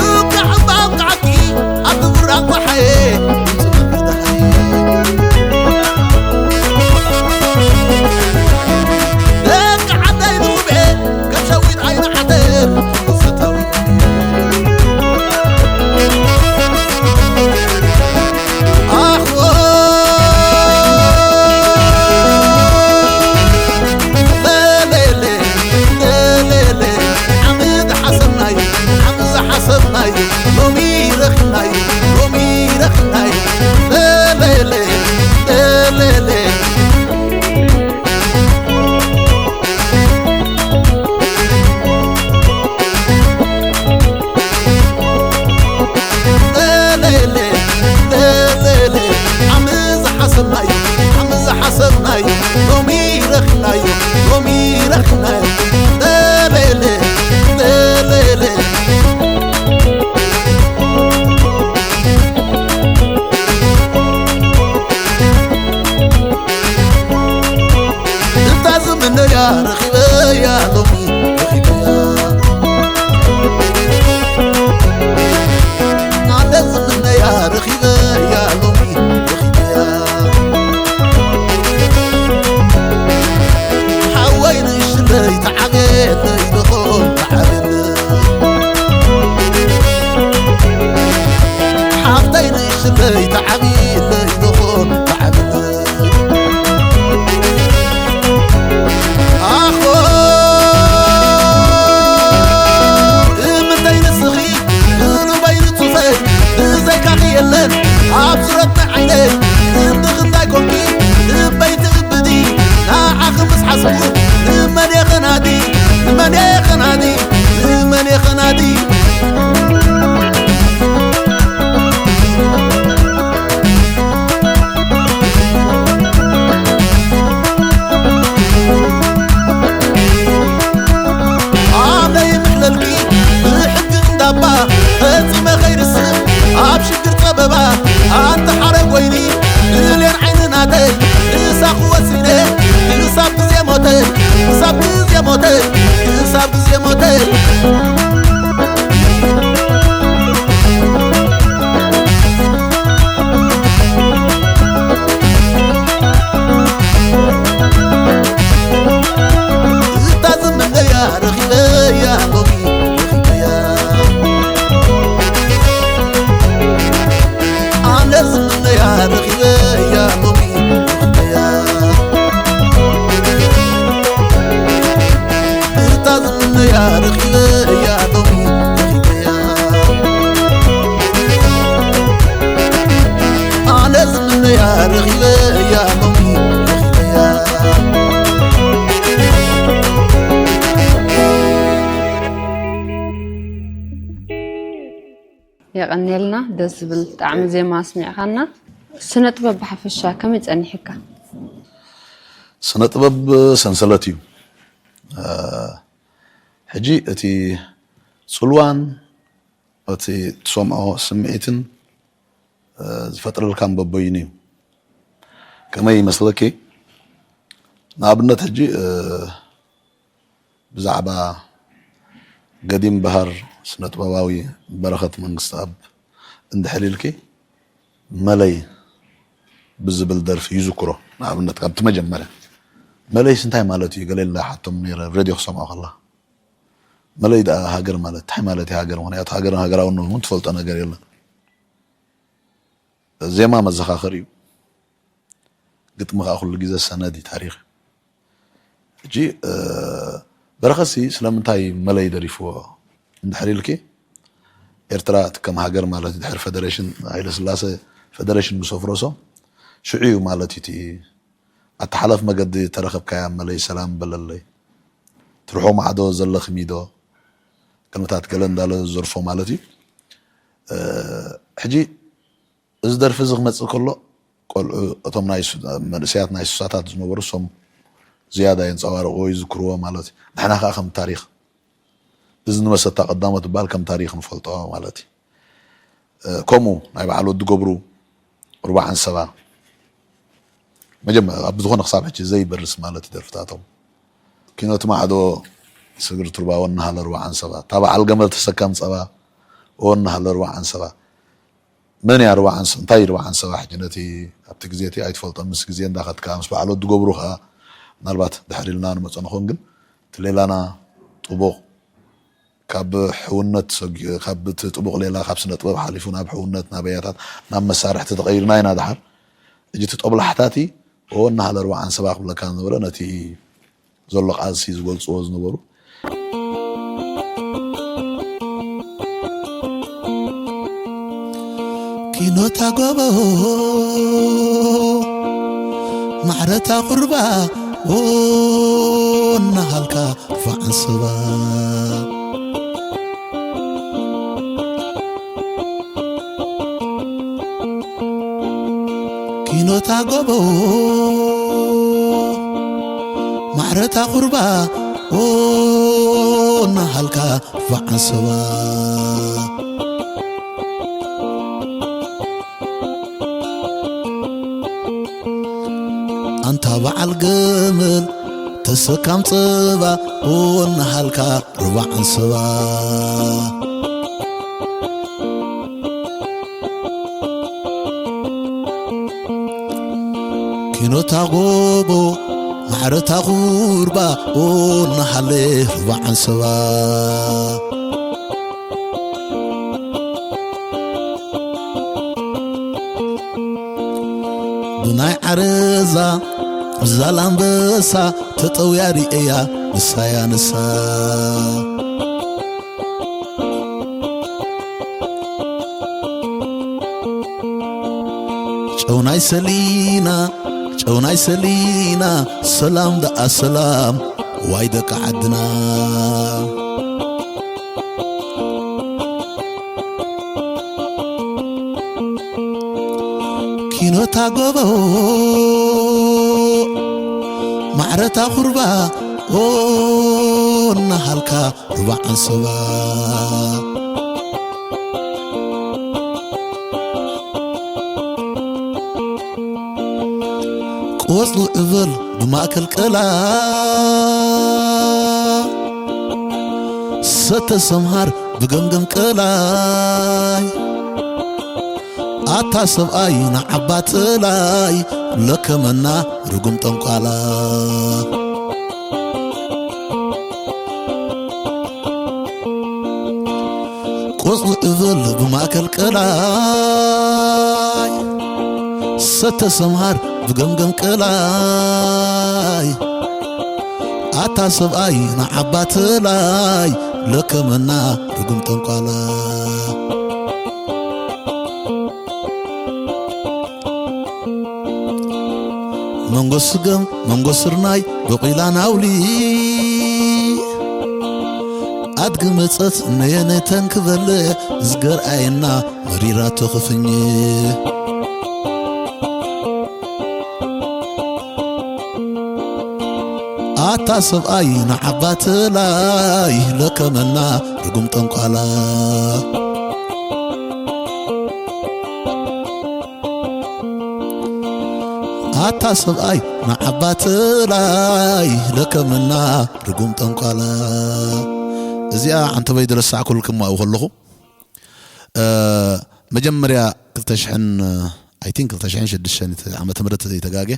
እቃዕ እባ እቃዓኪ ኣብ ምብራቕ ጸሓየ ድምፂ መብርህ ደሓየ። ደቂ ዓደይ ንኹብኤ ከም ሸዊት ኣይንዓተር። የቐንየልና፣ ደስ ዝብል ጣዕሚ ዜማ ኣስሚዕኻና። ስነ ጥበብ ብሓፈሻ ከመይ ጸኒሕካ? ስነ ጥበብ ሰንሰለት እዩ። እ፣ ሕጂ እቲ ጽልዋን እቲ ትሰምዖ ስምዒትን፣ እ፣ ዝፈጥረልካን በበይኑ እዩ። ከመይ ይመስለኪ? ንኣብነት ሕጂ፣ እ፣ ብዛዕባ ገዲም በሃር ስነ ጥበባዊ በረኸት መንግስተኣብ እንድሕር ኢልኪ፣ መለይ ብዝብል ደርፊ ይዝክሮ። ንኣብነት ካብቲ መጀመርያ፣ መለይስ እንታይ ማለት እዩ? ገለ ኢለ ሓቶም ነይረ፣ ሬድዮ ክሰምዖ ከላ። መለይ ደኣ ሃገር ማለት እንታይ ማለት እዩ? ሃገር፣ ምኽንያቱ ሃገርን ሃገራውነትን እውን ትፈልጦ ነገር የለን። ዜማ መዘኻኸሪ እዩ። ግጥሚ ከኣ ኩሉ ግዜ ሰነድ እዩ፣ ታሪኽ እዩ። ሕጂ፣ እ፣ በረኸትሲ ስለምንታይ መለይ ደሪፍዎ እንድሕር ኢልኪ፣ ኤርትራ እቲ ከም ሃገር ማለት ድሕሪ ፈደሬሽን ሃይለስላሴ፣ ፈደሬሽን ምስ ኣፍረሶ፣ ሽዑ እዩ ማለት እዩ እቲ ኣተሓላፍ መገዲ ተረኸብካያ መለይ ሰላም በለለይ። ትርሖ ማዕዶ ዘለኽሚ ዶ? ቅድምታት ገለ እንዳለ ዘርፎ ማለት እዩ። እ፣ ሕጂ እዚ ደርፊ እዚ ክመጽእ ከሎ፣ ቆልዑ እቶም ናይ ሱ-፣ መንእሰያት ናይ ስሳታት ዝነበሩ፣ እሶም ዝያዳ የንጸባርቕዎ፣ ይዝክርዎ ማለት እዩ። ንሕና ከኣ ከም ታሪኽ፣ እዚ ንመሰታ ቀዳሞት ትበሃል ከም ታሪኽ ንፈልጦ ማለት እዩ። እ፣ ከምኡ ናይ በዓል ወዲ ገብሩ ሩባ ዓንሰባ፣ መጀመ-፣ ኣብ ዝኾነ ክሳብ ሕጂ ዘይበርስ ማለት እዩ ደርፍታቶም። ኪኖት ማዕዶ፣ ስግር ቱርባ፣ ወናሃለ ሩባ ዓንሰባ፣ እታ በዓል ገመል ተሰካም ጸባ፣ ወናሃለ ሩባ ዓንሰባ። መን እያ ሩባ ዓንሰ-፣ እንታይ እዩ ሩባ ዓንሰባ? ሕጂ ነቲ ኣብቲ ግዜ እቲ ኣይትፈልጦን፣ ምስ ግዜ እንዳኸድካ ምስ በዓል ወዲ ገብሩ ከኣ ምናልባት ድሕር ኢልና ንመጾ ንኸውን፣ ግን እቲ ሌላና ጥቡቕ ካብ ሕውነት ሰጊ-፣ ካብ እቲ ጥቡቕ ሌላ፣ ካብ ስነ ጥበብ ሓሊፉ ናብ ሕውነት፣ ናብ ኣያታት፣ ናብ መሳርሕቲ ተቐይርና ኢና። ድሓር ሕጂ እቲ ጦብላሕታቲ፣ ኦ፣ እናሃለ ኣርባዓን ሰባ ክብለካ ዝነበረ፣ ነቲ ዘሎ ቃልሲ ዝገልጽዎ ዝነበሩ። ኪኖታ ጎቦ፣ ማዕረታ ቁርባ፣ ኦ፣ እናሃልካ ፋዕን ሰባ። ኪኖታ ጎቦ፣ ማዕረታ ቁርባ፣ ኦ፣ እናሃልካ ፋዕን ሰባ። ኣንታ በዓል ገመል ተሰካም ጸባ፣ ኦ፣ እናሃልካ ርባዕን ሰባ። ኪኖታ ጎቦ፣ ማዕረታ ቁርባ፣ ኦ፣ እናሃለ ርባዕን ሰባ። ብናይ ዓረዛ ዛላምበሳ ተጠውያ ርእያ ንሳያ ንሳ። ጨው ናይ ሰሊና፣ ጨው ናይ ሰሊና፣ ሰላም ደኣ ሰላም፣ ዋይ ደቂ ዓድና። ኪኖታ ጎቦ፣ ማዕረታ ቁርባ፣ ኦ፣ እናሃልካ ርባዕ ዓንሰባ። ቆጽሊ ዕበል ብማእከል ቀላይ፣ ሰተ ሰምሃር ብገምገም ቀላይ። ኣታ ሰብኣይ ንዓባ ተላይ፣ ለከመና ርጉም ጠንቋላ። ቆጽሊ ዕበል ብማእከል ቀላይ፣ ሰተ ሰምሃር ብገምገም ቀላይ። ኣታ ሰብኣይ ንዓባ ተላይ፣ ለከመና ርጉም ጠንቋላ። መንጎ ስገም መንጎ ስርናይ በቂላ ናውሊ፣ ኣድጊ ክመጸት ነየነተን ክበልዕ ዝገርኣየና መሪራቶ ክፍኝ። ኣታ ሰብኣይ ንዓባትላይ ለከመና ርጉም ጠንቋላ። ኣታ ሰብኣይ ንዓባትላይ ለከመና ርጉም ጠንቋላ። እዚኣ ዓንተበይ ድረሳዕ ኩልክም ኣብኡ ከለኹ፣ እ፣ መጀመርያ ክልተ ሽሕን፣ I think ክልተ ሽሕን ሽዱሽተን ዓመተ ምህረት ዘይተጋጌ፣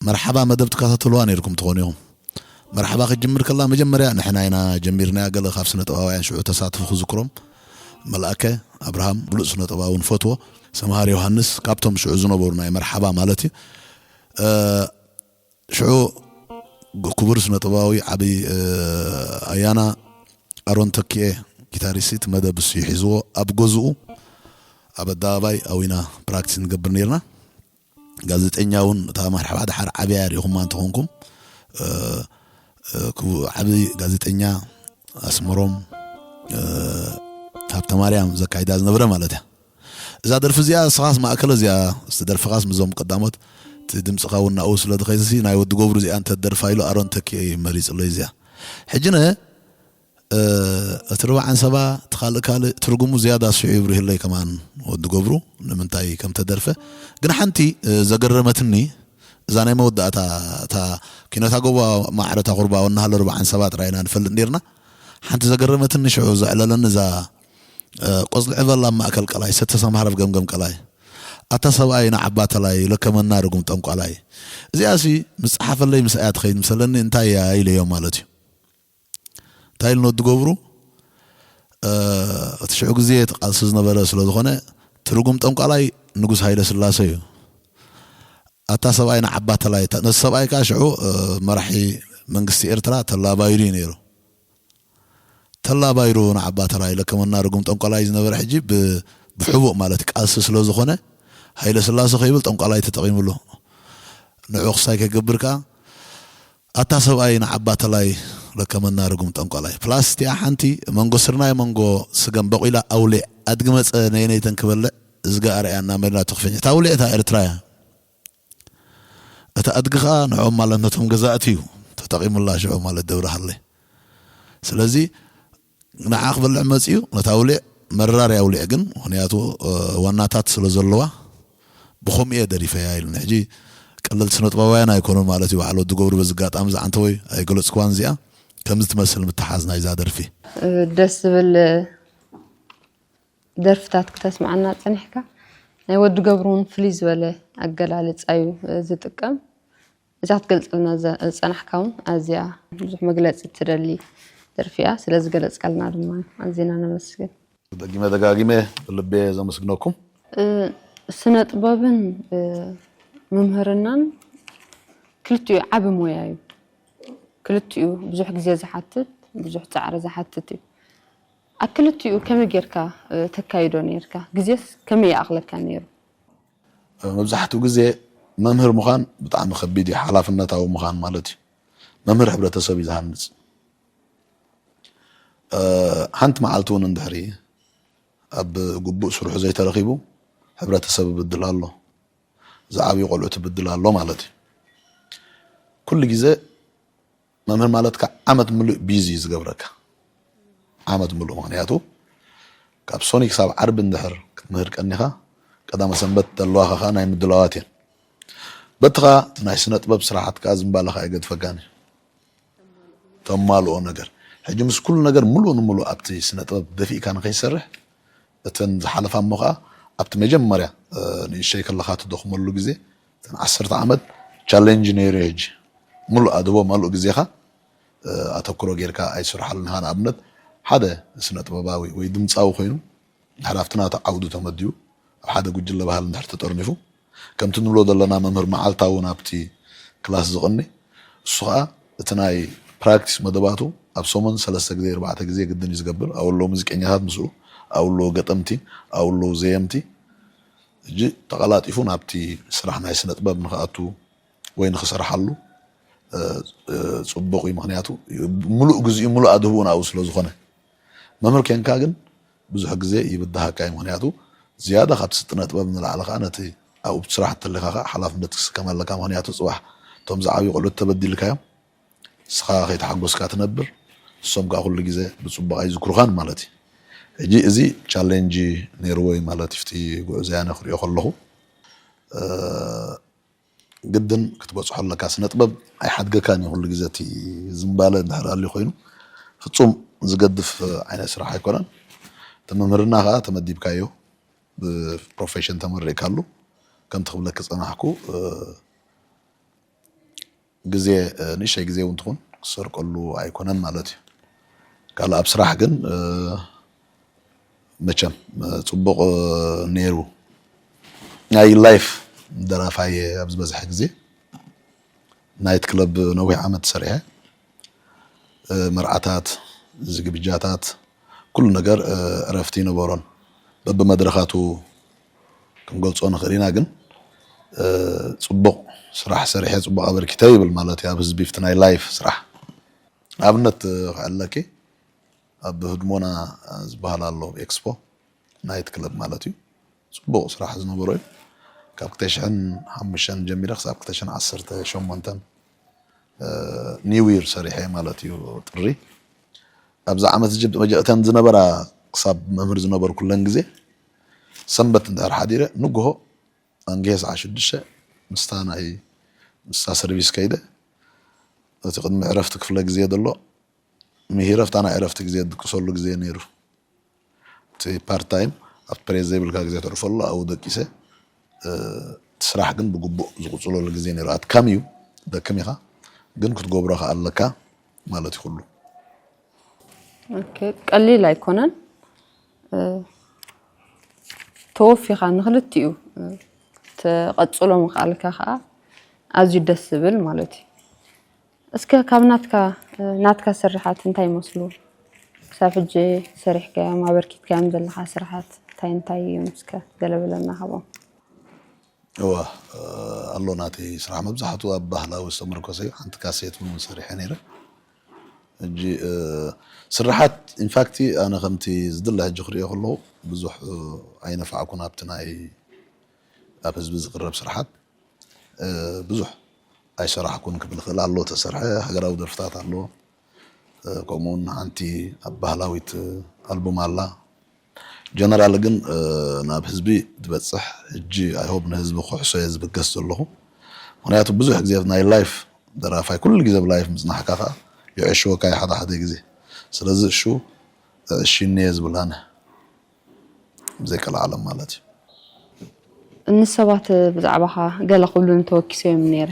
መርሓባ መደብ ትከታተልዋ ነይርኩም ትኾኑ ኢኹም። መርሓባ ክትጅምር ከላ መጀመርያ ንሕና ኢና ጀሚርናያ። ገለ ካብ ስነ ጥበባውያን ሽዑ ተሳትፉ ክዝክሮም፣ መልኣከ ኣብርሃም ብሉጽ ስነ ጥበባዊ ንፈትዎ፣ ሰምሃር ዮሃንስ ካብቶም ሽዑ ዝነበሩ ናይ መርሓባ ማለት እዩ። እ፣ ሽዑ ክቡር ስነ ጥበባዊ ዓቢ፣ እ፣ ኣያና ኣሮን ተኪኤ ጊታሪስት መደብ እሱ እዩ ሒዝዎ። ኣብ ገዝኡ ኣብ ኣደባባይ ኣዊና ፕራክቲስ ንገብር ነይርና። ጋዜጠኛ እውን እታ መርሓባ ድሓር ዓብያ ርኢኹማ እንተኾንኩም፣ እ፣ እ፣ ክቡ-፣ ዓቢ ጋዜጠኛ ኣስመሮም፣ እ፣ ሃብተማርያም ዘካይዳ ዝነበረ ማለት እያ። እዛ ደርፊ እዚኣ እስኻስ ማእከለ እዚኣ፣ እስቲ ደርፍኻስ ምዞም ቀዳሞት፣ እቲ ድምፅኻ እውን ናብኡ ስለ ዝኸይድሲ ናይ ወዲ ገብሩ እዚኣ እንተ ደርፋ ኢሉ ኣሮን ተኪኤ እዩ መሪፅለይ እዚኣ። ሕጂ ነ እ፣ እቲ ርብዓን ሰባ እቲ ካልእ ካልእ ትርጉሙ ዝያዳ ስዑ ይብርህለይ ከማን ወዲ ገብሩ ንምንታይ ከም ተደርፈ። ግን ሓንቲ፣ እ፣ ዘገረመትኒ እዛ ናይ መወዳእታ እታ ኪነታ ጎባ ማዕረታ ቁርባ ወናሃለ ርብዓን ሰባ ጥራይ ኢና ንፈልጥ ነርና። ሓንቲ ዘገረመትኒ ሽዑ ዘዕለለኒ እዛ፣ እ፣ ቆጽሊ ዕበላ ኣብ ማእከል ቀላይ ሰተ ሰምሃር ኣብ ገምገም ቀላይ ኣታ ሰብኣይ ንዓባተላይ ለከመና ርጉም ጠንቋላይ። እዚኣሲ ምስ ጸሓፈለይ ምስ ኣያ ትኸይድ ምሰለኒ እንታይ እያ ኢለዮ ማለት እዩ። እንታይ ኢሉ ነዲ ገብሩ፣ እ፣ እቲ ሽዑ ግዜ እቲ ቃልሲ ዝነበረ ስለ ዝኾነ ትርጉም ጠንቋላይ ንጉስ ሃይለ ስላሴ እዩ። ኣታ ሰብኣይ ንዓባተላይ፣ ነቲ ሰብኣይ ከኣ ሽዑ፣ እ፣ መራሒ መንግስቲ ኤርትራ ተላ ባይሩ እዩ ነይሩ። ተላ ባይሩ ንዓባተላይ ለከመና ርጉም ጠንቋላይ ዝነበረ ሕጂ ብ-፣ ብሕቡእ ማለት ቃልሲ ስለ ዝኾነ ሃይለ ስላሴ ከይብል ጠንቋላይ ተጠቒምሉ። ንዑ ክሳይ ከይገብር ከኣ ኣታ ሰብኣይ ንዓባተላይ ለከመና ርጉም ጠንቋላይ። ፕላስ እቲኣ ሓንቲ መንጎ ስርናይ መንጎ ስገም በቂላ ኣውሊዕ ኣድጊ መጸ ነይነይተን ክበልዕ እዝጋ ኣርኣያ እናመሪና ትኽፍኝ። እታ ኣውሊዕ እታ ኤርትራ እያ። እታ ኣድጊ ኸኣ ንዕኦም ማለት ነቶም ገዛእቲ እዩ ተጠቒሙላ ሽዑ ማለት ደብረ ሃለይ። ስለዚ ንዓ ክበልዕ መጺኡ ነታ ኣውሊዕ መራር ኣውሊዕ ግን ምኽንያቱ፣ እ፣ ዋናታት ስለ ዘለዋ ብኸምኡ እየ ደሪፈያ ኢሉኒ። ሕጂ ቀለልቲ ስነ ጥበባውያን ኣይኮኑን ማለት እዩ። በዓል ወዲ ገብሩ በዚ ኣጋጣሚ ዝዓንተወይ ኣይገለጽክዋን እዚኣ ከምዚ ትመስል ምትሓዝ ናይዛ ደርፊ። ደስ ዝብል ደርፍታት ክተስምዓና ጸኒሕካ። ናይ ወዲ ገብሩ እውን ፍልይ ዝበለ ኣገላልጻ እዩ ዝጥቀም። እዛ ክትገልጸልና ዘ-፣ ዝጸናሕካ እውን ኣዝያ ብዙሕ መግለጺ እትደሊ ደርፊ እያ። ስለ ዝገለጽካልና ድማ ኣዚና ነመስግን። ደጊመ ደጋጊመ ብልቤ ዘመስግነኩም። እ፣ ስነ ጥበብን፣ እ፣ ምምህርናን ክልቲኡ ዓቢ ሞያ እዩ። ክልቲኡ ብዙሕ ግዜ ዝሓትት፣ ብዙሕ ጻዕሪ ዝሓትት እዩ። ኣብ ክልቲኡ ከመይ ጌርካ፣ እ፣ ተካይዶ ኔርካ? ግዜስ ከመይ ይኣኽለካ ነይሩ? መብዛሕትኡ ግዜ መምህር ምዃን ብጣዕሚ ከቢድ እዩ፣ ሓላፍነታዊ ምዃን ማለት እዩ። መምህር ሕብረተሰብ እዩ ዝሃንጽ። እ፣ ሓንቲ መዓልቲ እውን እንድሕሪ ኣብ ግቡእ ስርሑ ዘይተረኺቡ ሕብረተሰብ ይብድል ኣሎ፣ ዝዓብዩ ቆልዑት ይብድል ኣሎ ማለት እዩ። ኩሉ ግዜ መምህር ማለት ከዓ ዓመት ምሉእ ቢዚ እዩ ዝገብረካ። ዓመት ምሉእ፣ ምኽንያቱ ካብ ሶኒ ክሳብ ዓርቢ እንድሕር ክትምህር ቀኒኻ፣ ቀዳመ ሰንበት ዘለዋኻ ከዓ ናይ ምድላዋት እየን። በቲ ከዓ እቲ ናይ ስነ ጥበብ ስራሓት ከዓ ዝምባለኻ ኣይገድፈካን እዩ። ተማልኦ ነገር። ሕጂ ምስ ኩሉ ነገር ምሉእ ንምሉእ ኣብቲ ስነ ጥበብ ደፊእካ ንኸይሰርሕ፣ እተን ዝሓለፋ እሞ ከዓ ኣብቲ መጀመርያ፣ እ፣ ንእሽተይ ከለኻ ትደኽመሉ ግዜ፣ እተን ዓሰርተ ዓመት ቻሌንጅ ነይሩ እዩ። ሕጂ ምሉእ ኣድቦ ማሉእ ግዜኻ፣ እ፣ ኣተኩሮ ጌርካ ኣይትሰርሓሉን ኢኻ። ንኣብነት ሓደ ስነ ጥበባዊ ወይ ድምፃዊ ኮይኑ ድሕሪ ኣብቲ ናቱ ዓውዲ ተመዲቡ ኣብ ሓደ ጉጅለ ባህሊ እንድሕር ተጠርኒፉ፣ ከምቲ ንብሎ ዘለና መምህር መዓልታዊ ናብቲ ክላስ ዝቕኒ፣ እሱ ኸዓ እቲ ናይ ፕራክቲስ መደባቱ ኣብ ሰሙን ሰለስተ ግዜ፣ ኣርባዕተ ግዜ ግድን እዩ ዝገብር። ኣብኡ ኣለዉ ሙዚቀኛታት ምስኡ፣ ኣብኡ ኣለዉ ገጠምቲ፣ ኣብኡ ኣለዉ ዘየምቲ። ሕጂ ተቐላጢፉ ናብቲ ስራሕ ናይ ስነ ጥበብ ንኽኣቱ ወይ ንኽሰርሓሉ እ፣ እ፣ ጽቡቕ እዩ። ምኽንያቱ ምሉእ ግዜኡ፣ ምሉእ ኣድህቦኡ ናብኡ ስለ ዝኾነ። መምህር ኬንካ ግን ብዙሕ ግዜ ይብድሃካ እዩ። ምኽንያቱ ዝያዳ ካብ ስነ ጥበብ ንላዕሊ ከኣ ነቲ ኣብኡ ስራሕ እንተሊኻ ከኣ ሓላፍነት ክትስከም ኣለካ። ምኽንያቱ ጽባሕ እቶም ዝዓብዩ ቆልዑት ተበዲልካዮም፣ ንስኻ ከይተሓጎስካ ትነብር፣ ንሶም ከኣ ኩሉ ግዜ ብጽቡቕ ኣይዝክሩኻን ማለት እዩ። ሕጂ እዚ ቻሌንጅ ነይርዎ እዩ ማለት እዩ፣ ኣብቲ ጉዕዞ ያነ ክሪኦ ከለኹ። እ፣ ግድን ክትበጽሖ ኣለካ። ስነ ጥበብ ኣይሓድገካን እዩ። ኩሉ ግዜ እቲ ዝምባለ እንድሕር ኣልዩ ኮይኑ ፍጹም ዝገድፍ ዓይነት ስራሕ ኣይኮነን። እቲ ምምህርና ከኣ ተመዲብካዮ፣ ብፕሮፌሽን ተመሪዕካሉ። ከምቲ ክብለኪ ጸናሕኩ፣ እ፣ ግዜ፣ እ፣ ንእሽተይ ግዜ እውን ትኹን ክሰርቀሉ ኣይኮነን ማለት እዩ። ካልእ ኣብ ስራሕ ግን፣ እ፣ መቸም፣ እ፣ ጽቡቕ፣ እ፣ ነይሩ። ናይ ላይፍ ደራፋይ ኣብ ዝበዝሐ ግዜ ናይት ክለብ ነዊሕ ዓመት ሰሪሐ። እ፣ መርዓታት፣ ዝግብጃታት፣ ኩሉ ነገር፣ እ፣ ዕረፍቲ ይነበሮን። በብመድረኻቱ ክንገልጾ ንኽእል ኢና፣ ግን፣ እ፣ ጽቡቕ ስራሕ ሰሪሐ፣ ጽቡቕ ኣበርኪተ ይብል ማለት እዩ፣ ኣብ ህዝቢ፣ ኣብቲ ናይ ላይፍ ስራሕ። ኣብነት፣ እ፣ ክዕለኪ፣ ኣብ ህድሞና፣ እ፣ ዝበሃል ኣሎ፣ ኤክስፖ ናይት ክለብ ማለት እዩ። ጽቡቕ ስራሕ ዝነበሮ እዩ። ካብ ክልተ ሽሕን ሓሙሽተን ጀሚረ ክሳብ ክልተ ሽሕን ዓሰርተ ሸሞንተን፣ እ፣ ኒው ይር ሰሪሐ ማለት እዩ፣ ጥሪ። ኣብዚ ዓመት እዚ መጀእተን ዝነበራ ክሳብ መምህር ዝነበርኩለን ግዜ፣ ሰንበት እንድሕር ሓዲረ፣ ንግሆ ኣንጊሄ ሰዓት ሽዱሽተ ምስታ ናይ፣ ምስታ ሰርቪስ ከይደ፣ እቲ ቅድሚ ዕረፍቲ ክፍለ ግዜ ዘሎ፣ ምሂረ፣ ኣብታ ናይ ዕረፍቲ ግዜ ዝድቅሰሉ ግዜ ነይሩ። እቲ ፓርት ታይም ኣብቲ ፕሬስ ዘይብልካ ግዜ ተዕርፈሉ ኣብኡ ደቂሰ፣ እ፣ እቲ ስራሕ ግን ብግቡእ ዝቕጽለሉ ግዜ ነይሩ። ኣድካሚ እዩ፣ ደክም ኢኻ፣ ግን ክትገብሮ ከኣ ኣለካ ማለት እዩ ኩሉ። ኦኬ፣ ቀሊል ኣይኮነን። እ፣ ተወፊኻ ንኽልቲኡ፣ እ፣ ተቐጽሎ ምኽኣልካ ከኣ ኣዝዩ ደስ ዝብል ማለት እዩ። እስከ ካብ ናትካ፣ እ፣ ናትካ ስርሓት እንታይ ይመስሉ? ክሳብ ሕጂ ሰሪሕካዮም፣ ኣበርኪትካዮም ዘለኻ ስርሓት እንታይ እንታይ እዮም? እስከ ገለ በለና ካብኦም። እወ፣ እ፣ ኣሎ ናተይ ስራሕ መብዛሕትኡ ኣብ ባህላዊ ዝተመርኮሰ እዩ። ሓንቲ ካሴት እውን ሰሪሐ ነይረ። ሕጂ፣ እ፣ ስርሓት ኢንፋክት ኣነ ከምቲ ዝድለ ሕጂ ክሪኦ ከለኹ ብዙሕ፣ እ፣ ኣይነፋዕኩን ኣብቲ ናይ ኣብ ህዝቢ ዝቕረብ ስርሓት፣ እ፣ ብዙሕ ኣይሰራሕኩን ክብል እኽእል። ኣሎ ተሰርሐ ሃገራዊ ደርፍታት ኣሎ። እ፣ ከምኡ እውን ሓንቲ ኣብ ባህላዊት፣ እ፣ ኣልቡም ኣላ። ጀነራል ግን፣ እ፣ ናብ ህዝቢ ትበጽሕ ሕጂ፣ ኣይ ሆፕ ንህዝቢ ክሕሶ እየ ዝብገስ ዘለኹ። ምኽንያቱ ብዙሕ ግዜ ናይ ላይፍ ደራፋይ ኩሉ ግዜ ብላይፍ ምጽናሕካ ከኣ ይዕሽወካ እዩ ሓደ ሓደ ግዜ። ስለዚ እሹ፣ እሺኒ እየ ዝብል ኣነ። ብዘይ ቀልዓለም ማለት እዩ። ንሰባት ብዛዕባኻ ገለ ክብሉኒ ተወኪሰ እዮም ነይረ።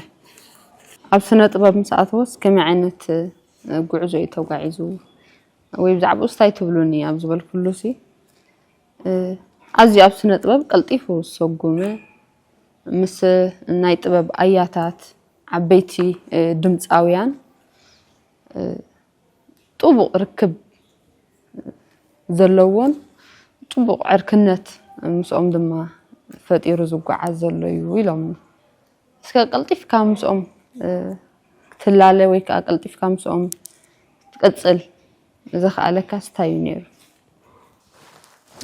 ኣብ ስነ ጥበብ ምስ ኣተወስ ከመይ ዓይነት፣ እ፣ ጉዕዞ እዩ ተጓዒዙ? ወይ ብዛዕባኡስ እንታይ ትብሉኒ ኣብ ዝበልኩሉ ሲ፣ እ፣ ኣዝዩ ኣብ ስነ ጥበብ ቀልጢፉ ዝሰጉመ፣ ምስ ናይ ጥበብ ኣያታት፣ ዓበይቲ፣ እ፣ ድምጻውያን፣ እ፣ ጥቡቕ ርክብ ዘለዎን ጥቡቕ ዕርክነት ምስኦም ድማ ፈጢሩ ዝጓዓዝ ዘሎ እዩ ኢሎምኒ። እስከ ቀልጢፍካ ምስኦም፣ እ፣ ክትላለ ወይ ከዓ ቀልጢፍካ ምስኦም ክትቅፅል ዘኽኣለካስ እንታይ እዩ ነይሩ?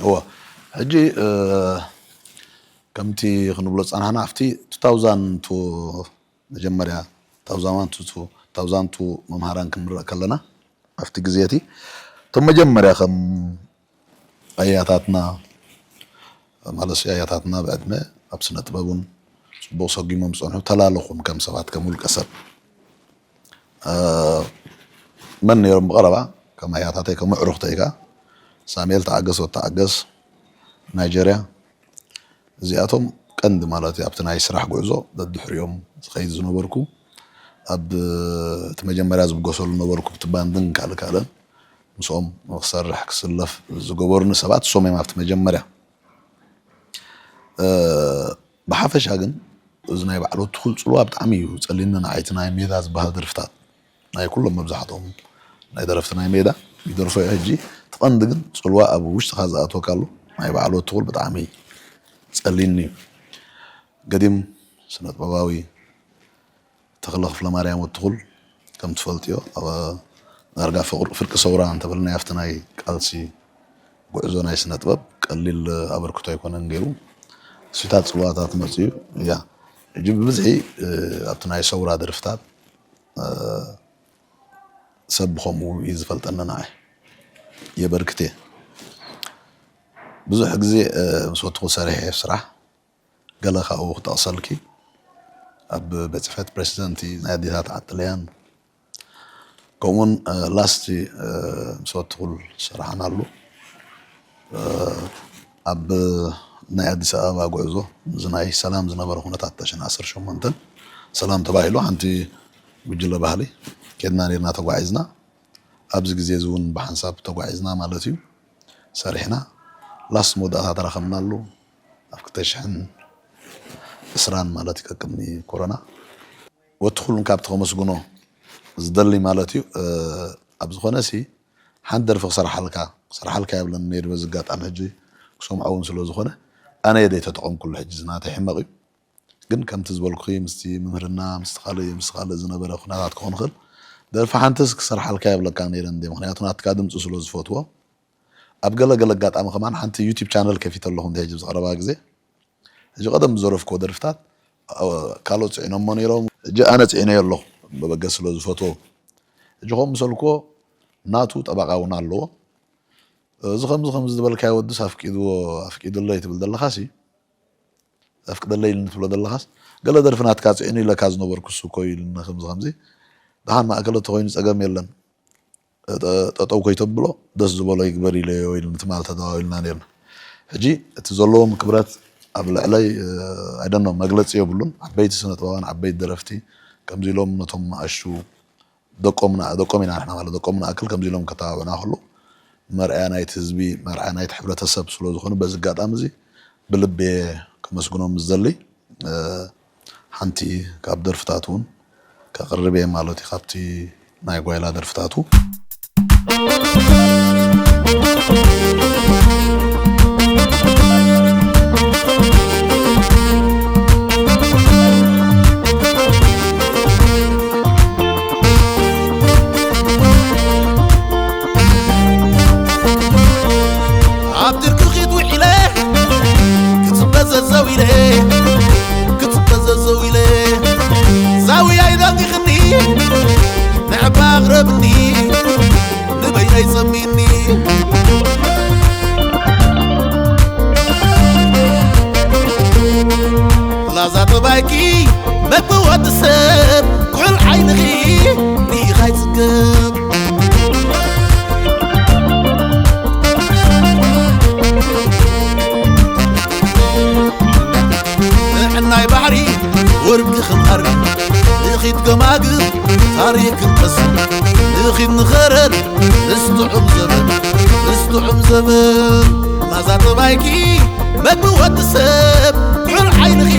እወ፣ ሕጂ፣ እ፣ ከምቲ ክንብሎ ዝጸናሕና ኣብቲ ቱ ታውዛንድ ቱ መጀመርያ፣ ቱ ታውዛንድ ዋን ቱ፣ ቱ ታውዛንድ ቱ መምሃራን ክንምረቕ ከለና፣ ኣብቲ ግዜ እቲ እቶም መጀመርያ ከም ኣያታትና፣ ማለት ኣያታትና ብዕድመ ኣብ ስነ ጥበብ እውን ጽቡቕ ሰጒሞም ዝጸንሑ ተላለኹም ከም ሰባት፣ ከም ውልቀ ሰብ። እ፣ መን ነይሮም ብቐረባ? ከም ኣያታተይ፣ ከም ኣዕሩኽተይ ከኣ ሳሙኤል ተዓገስ፣ ወዲ ተዓገስ፣ ናይጀርያ። እዚኣቶም ቀንዲ ማለት እዩ፣ ኣብቲ ናይ ስራሕ ጉዕዞ ደድሕሪኦም ዝኸይድ ዝነበርኩ። ኣብ እቲ መጀመርያ ዝብገሰሉ ነበርኩ፣ ኣብቲ ባንድን ካልእ ካልእን ምስኦም ክሰርሕ ክስለፍ ዝገበሩኒ ሰባት እሶም እዮም። ኣብቲ መጀመርያ፣ እ፣ ብሓፈሻ ግን እዚ ናይ በዓል ወትኹል ጽልዋ ብጣዕሚ እዩ ጸሊኒ ንዓይ። እቲ ናይ ሜዳ ዝበሃል ደርፍታት ናይ ኩሎም መብዛሕትኦም ናይ ደረፍቲ ናይ ሜዳ ይደርፎ እየ። ሕጂ እቲ ቀንዲ ግን ጽልዋ ኣብ ውሽጥኻ ዝኣትወካ ኣሎ። ናይ በዓል ወትኹል ብጣዕሚ ጸሊኒ እዩ። ገዲም ስነ ጥበባዊ፣ ተኽለ ክፍለማርያም ወትኹል ከም ትፈልጥዮ፣ ኣብ ዳርጋ ፍቕር-፣ ፍርቂ ሰውራ እንተበልናዮ፣ ኣብቲ ናይ ቃልሲ ጉዕዞ ናይ ስነ ጥበብ ቀሊል ኣበርክቶ ኣይኮነን ገይሩ። እሱታት ጽልዋታት መጽኡ። እያ፣ ሕጂ ብብዝሒ፣ እ፣ ኣብቲ ናይ ሰውራ ደርፍታት፣ እ፣ ሰብ ብኸምኡ እዩ ዝፈልጠኒ ንዓይ። የበርክት እየ። ብዙሕ ግዜ፣ እ፣ ምስ ወትኹ ሰሪሐ ስራሕ፣ ገለ ካብኡ ክጠቕሰልኪ፣ ኣብ ቤት ጽሕፈት ፕሬሲደንት ናይ ኣዴታት ዓጥልያን፣ ከምኡውን፣ እ፣ ላስቲ፣ እ፣ ምስ ወትኹል ሰራሕናሉ፣ እ፣ ኣብ ናይ ኣዲስ ኣበባ ጉዕዞ፣ እዚ ናይ ሰላም ዝነበረ ኩነታት፣ ተሽን ዓሰርተ ሸሞንተን ሰላም ተባሂሉ፣ ሓንቲ ጉጅለ ባህሊ ኬድና ኔርና፣ ተጓዒዝና። ኣብዚ ግዜ እዚ እውን ብሓንሳብ ተጓዒዝና ማለት እዩ፣ ሰሪሕና። ላስት መወዳእታ ተራኸብናሉ ኣብ ክልተ ሽሕን ዕስራን ማለት እዩ፣ ከቅድሚ ኮሮና። ወቲ ኩሉን ካብቲ ከመስግኖ ዝደሊ ማለት እዩ፣ እ፣ ኣብ ዝኾነ ሲ ሓንቲ ደርፊ ክሰርሓልካ፣ ክሰርሓልካ የብለን ነይሩ፣ በዚ ኣጋጣሚ ሕጂ ክሰምዖ እውን ስለ ዝኾነ፣ ኣነ እየ ዘይተጠቐምኩሉ። ሕጂ እዚ ናተይ ሕመቕ እዩ። ግን ከምቲ ዝበልኩኺ፣ ምስቲ ምምህርና፣ ምስቲ ካልእ፣ ምስቲ ካልእ ዝነበረ ኩነታት ክኾን ይኽእል። ደርፊ ሓንትስ ክሰርሓልካ የብለካ ነይረ እንዴ፣ ምኽንያቱ ናትካ ድምፂ ስለ ዝፈትዎ። ኣብ ገለ ገለ ኣጋጣሚ ከማን ሓንቲ ዩቲብ ቻነል ከፊተ ኣለኹ፣ እንተ ሕጂ ብዝቐረባ ግዜ። ሕጂ ቀደም ዝዘረፍክዎ ደርፍታት፣ እ፣ ካልኦት ፅዒኖሞ ነይሮም። ሕጂ ኣነ ፅዒነዮ ኣለኹ፣ በበገስ ስለ ዝፈትዎ። ሕጂ ከምኡ ምሰልክዎ፣ ናቱ ጠበቓ እውን ኣለዎ። እዚ ከምዚ ከምዚ ዝበልካዮ ወድስ ኣፍቂድዎ፣ ኣፍቂድለይ ትብል ዘለኻሲ፣ ኣፍቅደለይ ኢልኒ ትብሎ ዘለኻስ፣ ገለ ደርፊ ናትካ ጽዒኑ ኢለካ ዝነበርኩ እሱ እኮ እዩ ኢልኒ፣ ከምዚ ከምዚ። ደሓን ማእከለ ተኾይኑ ጸገም የለን። ጠ-፣ ጠጠው ከይተብሎ ደስ ዝበሎ ይግበር ኢለዮ ኢልኒ ትማል ተደዋዊልና ነይርና። ሕጂ እቲ ዘለዎም ክብረት ኣብ ልዕለይ፣ እ፣ I don't know፣ መግለጺ የብሉን። ዓበይቲ ስነ ጥበባን ዓበይቲ ደረፍቲ ከምዚ ኢሎም ነቶም ኣሹ ደቆምና፣ ደቆም ኢና ንሕና ማለት ደቆም ንኣክል ከምዚ ኢሎም ከተባብዑና ከለዉ መርኣያ ናይቲ ህዝቢ፣ መርኣያ ናይቲ ሕብረተሰብ ስለ ዝኾኑ በዚ ኣጋጣሚ እዚ ብልቢ እየ ከመስግኖም ዝደሊ። እ፣ ሓንቲ ካብ ደርፍታት እውን ከቕርብ እየ ማለት እዩ፣ ካብቲ ናይ ጓይላ ደርፍታቱ። ኣብ ድርቂ ኺድ ውዒለ፣ ክጽበ ዘዘው ኢለ፣ ክጽበ ዘዘው ኢለ፣ ዛውያይ ደንጊኽኒ፣ ንዕባ ኣቕረብኒ፣ ንበይነይ ጸሚኒ። ላዛ ጠባይኪ መግቢ ወዲ ሰብ፣ ኩሕል ዓይንኺ ርኢኻ ይጽገብ። ጥዕናይ ባሕሪ ወርቂ ክንሃሪ፣ ንኺድ ገማግም ታሪኽ ክንቀስም፣ ንኺድ ንኸረር ምስ ጥዑም ዘበን፣ ምስ ጥዑም ዘበን። ላዛ ጠባይኪ መግቢ ወዲ ሰብ፣ ኩሕል ዓይንኺ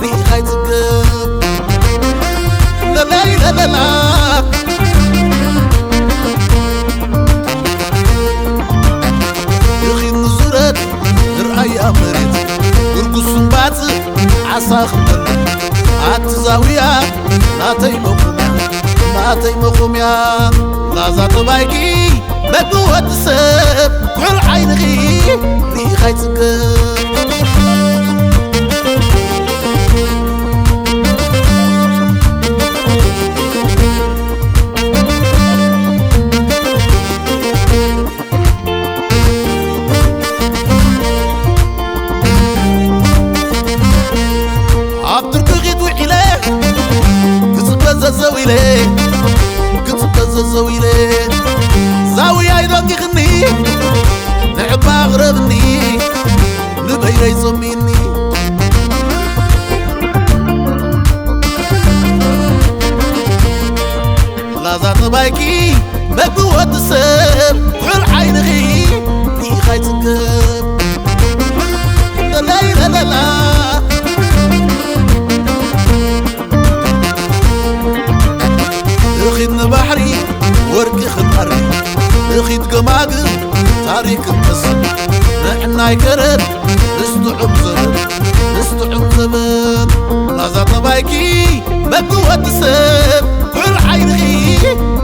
ርኢኻ ይጽገብ። ለለይ ለለላ። ንኺድ ንዙረት ንርኣያ መሬት፣ ጉርጉስን ባጽዕ ዓሳ ክንበልዕ። ኣቲ ዛውያ ናተይ መቆምያ፣ ናተይ መቆምያ። ላዛ ጠባይኪ መግቢ ወዲ ሰብ፣ ኩሕል ዓይንኺ ርኢኻ ይጽገብ። ኣብ ድርቂ ኺድ ውዒለ፣ ክጽበ ዘዘው ኢለ፣ ክጽበ ዘዘው ኢለ፣ ዛውያይ ደንጊኽኒ፣ ንዕባ ኣቕረብኒ፣ ንበይነይ ጸሚኒ። ላዛ ጠባይኪ መግቢ ወዲ ሰብ፣ ኩሕል ዓይንኺ ርኢኻ ይጽገብ። ለለይ ለለላ። እኺድ ንባሕሪ ወርቂ ክንኣሪ፣ እኺድ ገማግም ታሪኽ ክንቀስም፣ ጥዕናይ ከረን ምስ ጥዑም ዘበን፣ ምስ ጥዑም ዘበን። ላዛ ጠባይኪ በብወዲ ሰብ ኩዕር ዓይንኺ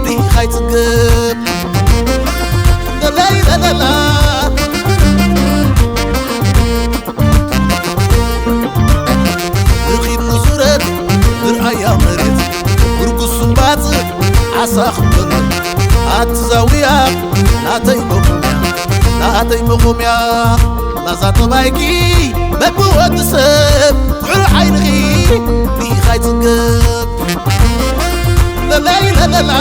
ርኢኻ ይጽገብ። ለለይ ለለላ። ንኺድ ንዙረት ንርኣያ መሬት፣ ጉርጉስ እምባጽዕ ዓሳ ክበልዕ። ኣቲ ዛውያ ናተይ መቆምያ፣ ናተይ መቆምያ። ላዛ ጠባይኪ በብወዲ ሰብ ኩዕር ዓይንኺ ርኢኻ ይጽገብ። ለለይ ለለላ።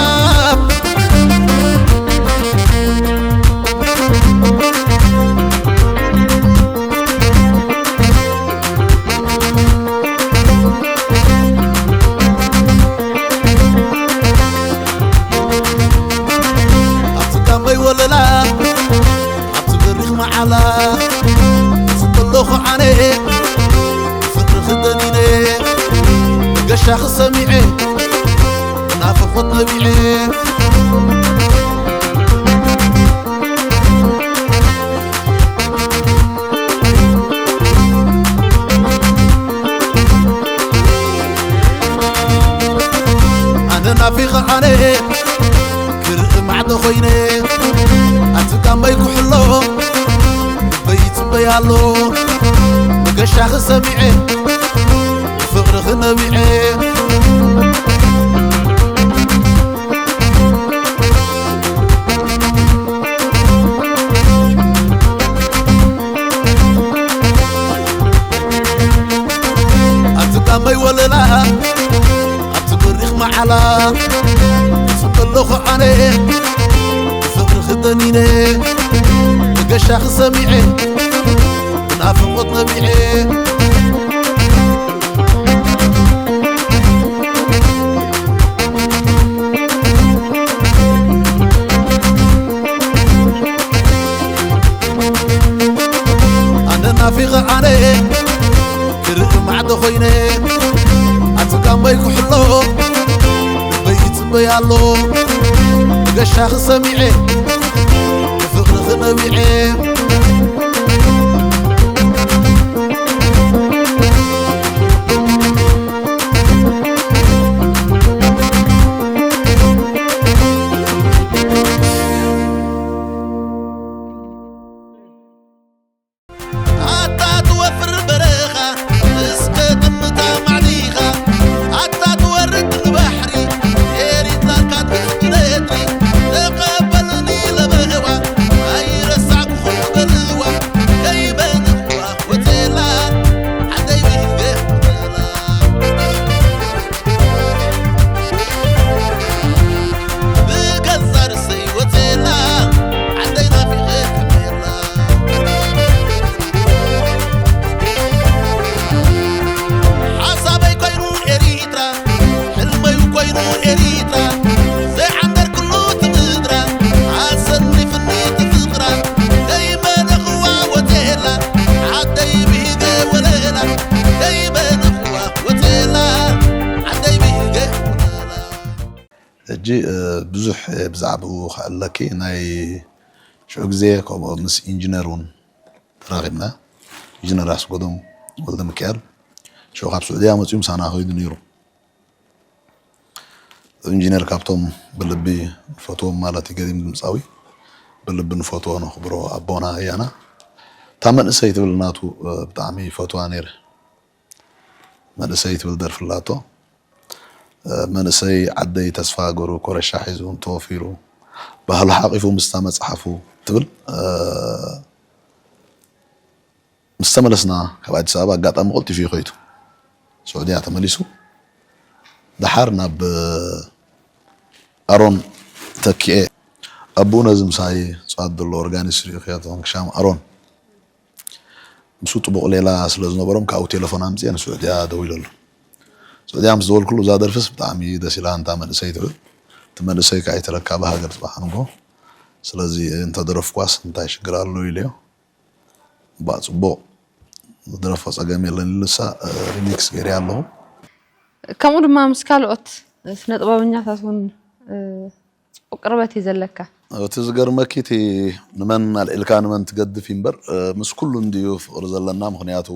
ኣብቲ ጋመይ ወለላ፣ ኣብቲ በሪኽ መዓላ፣ ዝጠለኹ ኣነ ፍቕርኺ ደኒነ፣ ገሻኺ ሰሚዐ ናፍቖት ነቢዐ። ኣነ ናፊቐ ኣነ ክርኢ ማዕዶ ኮይነ፣ ኣቲ ጋመይ ኩሕሎ ልበይ ይጽበይ ኣሎ፣ መገሻኺ ሰሚዐ ፍቕርኺ ነቢዐ። ኣብቲ ጋመይ ወለላ፣ ኣብቲ በሪኽ መዓላ፣ ጽበለኹ ኣነ ፍቕርኺ ደኒነ፣ መገሻኺ ሰሚዐ ናፍቖት ነቢዐ። ኣነ ናፊቐ ኣነ ክርኢ ማዕዶ ኮይነ፣ ኣቲ ጋመይ ኩሕሎ ልበይ ይጽበይ ኣሎ፣ መገሻኺ ሰሚዐ ፍቕርኺ ነቢዐ። ኣታ ትወፍር በረኻ እስከ ጥምታ ማዕዲኻ፣ ኣታ ትወርድ ንባሕሪ ኤሪትራካ ትብለትሪ፣ ተቐበልኒ ለበህዋ ኣይረሳዕኩኹም በልዋ፣ ከይበልዋ ሆቴላ ዓደይ ብህገ ሆቴላ። ብገዛ ርእሰይ ወፅኤላ ዓደይ ናፊቐ ከመየላ። ሓሳበይ ኮይኑ ኤሪትራ፣ ሕልመይ ኮይኑ ኤሪትራ፣ ዘይዓንደርክሉ ትምድራ፣ ኣሰኒፍኒ ትፍቕራ፣ ከይመነኽዋ ወፅኤላ ዓደይ ብሂገ ወለላ፣ ከይመነኽዋ ወፅኤላ ዓደይ ብሂገ ወለላ። ሕጂ፣ እ፣ ብዙሕ፣ እ፣ ብዛዕባኡ ከዕልለኪ፣ ናይ ሽዑ ግዜ ከምኡ ምስ ኢንጂነር እውን ተራኺብና። ኢንጂነር ኣስጎዶም ወልደ ሚካኤል ሽዑ ካብ ስዑድያ መጺኡ ምሳና ከይዱ ነይሩ። ኢንጂነር ካብቶም ብልቢ ንፈትዎም ማለት እዩ፣ ገዲም ድምጻዊ ብልቢ ንፈትዎ ነኽብሮ ኣቦና እያና። እታ መንእሰይ ትብል ናቱ፣ እ፣ ብጣዕሚ ይፈትዋ ነይረ። መንእሰይ ትብል ደርፊ ኣላቶ። መንእሰይ ዓደይ ተስፋ ገሩ ኮረሻ ሒዙ እንተወፊሩ፣ ባህሉ ሓቒፉ ምስታ መጽሓፉ ትብል። ምስ ተመለስና ካብ ኣዲስ ኣበባ ኣጋጣሚ ቀልጢፉ እዩ ከይዱ። ስዑድያ ተመሊሱ። ደሓር ናብ ኣሮን ተኪኤ። ኣቦኡ ነዚ ምሳይ ጸዋት ዘሎ ኦርጋኒስት ሪኡ ክያቶ ህሻም ኣሮን። ምስኡ ጥቡቕ ሌላ ስለ ዝነበሮም ካብኡ ቴሌፎን ኣምጽኤ ንስዑድያ ደዊለሉ። ስዑድያ ምስ ደወልኩሉ እዛ ደርፍስ ብጣዕሚ ደስ ኢላ እንታ መንእሰይ ትብል። እቲ መንእሰይ ከዓ ኣይተረካቢ ሃገር ጽባሕ ንግሆ። ስለዚ እንተደረፍኳስ እንታይ ሽግር ኣሎ ኢለዮ። እባ ጽቡቕ ዝደረፎ ጸገም የለን ኢሉ ንሳ ሪሚክስ ገይረያ ኣለኹ። ከምኡ ድማ ምስ ካልኦት ስነ ጥበበኛታት እውን፣ እ፣ ጽቡቕ ቅርበት እዩ ዘለካ። እቲ ዝገርመኪ፣ እቲ ንመን ኣልዒልካ ንመን ትገድፍ እዩ እምበር፣ እ፣ ምስ ኩሉ እንድዩ ፍቕሪ ዘለና። ምኽንያቱ፣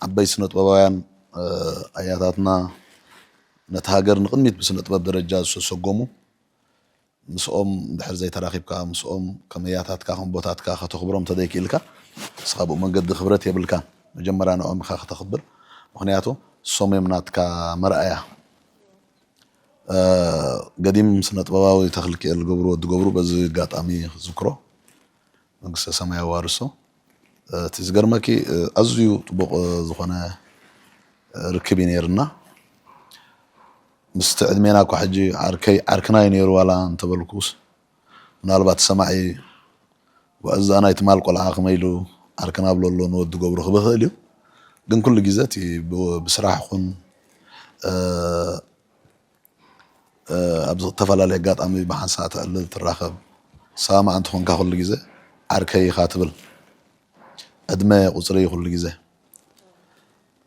ዓበይቲ ስነ ጥበባውያን፣ እ፣ ኣያታትና ነቲ ሃገር ንቕድሚት ብስነ ጥበብ ደረጃ ዝሰሰጎሙ፣ ምስኦም እንድሕር ዘይተራኺብካ፣ ምስኦም ከም ኣያታትካ፣ ከም ኣቦታትካ ከተኽብሮም እንተዘይክኢልካ፣ ንስኻ ብኡ መንገዲ ክብረት የብልካን። መጀመርያ ንዕኦም ኢኻ ከተኽብር። ምኽንያቱ፣ ንሶም እዮም ናትካ መርኣያ። እ፣ ገዲም ስነ ጥበባዊ ተኽልኪኤል ገብሩ፣ ወዲ ገብሩ፣ በዚ ኣጋጣሚ ክዝክሮ፣ መንግስተ ሰማይ የዋርሶ። እ፣ እቲ ዝገርመኪ፣ እ፣ ኣዝዩ ጥቡቕ፣ እ፣ ዝኾነ፣ እ፣ ርክብ እዩ ነይርና። ምስቲ ዕድሜና እኳ ሕጂ ዓርከይ፣ ዓርክና እዩ ነይሩ ዋላ እንተበልኩስ፣ ምናልባት ሰማዒ፣ "ዋእ፣ እዚ ናይ ትማል ቆልዓ ከመይ ኢሉ ዓርክና ብሎ ኣሎ ንወዲ ገብሩ" ክብል ይኽእል እዩ። ግን ኩሉ ግዜ እቲ ብ-፣ ብስራሕ ይኹን፣ እ፣ እ፣ ኣብ ዝተፈላለየ ኣጋጣሚ ብሓንሳእ ትዕልል ትራኸብ፣ ትሰማማዕ እንተኾንካ ኩሉ ግዜ ዓርከይ ኢኻ ትብል። ዕድመ ቁጽሪ እዩ ኩሉ ግዜ።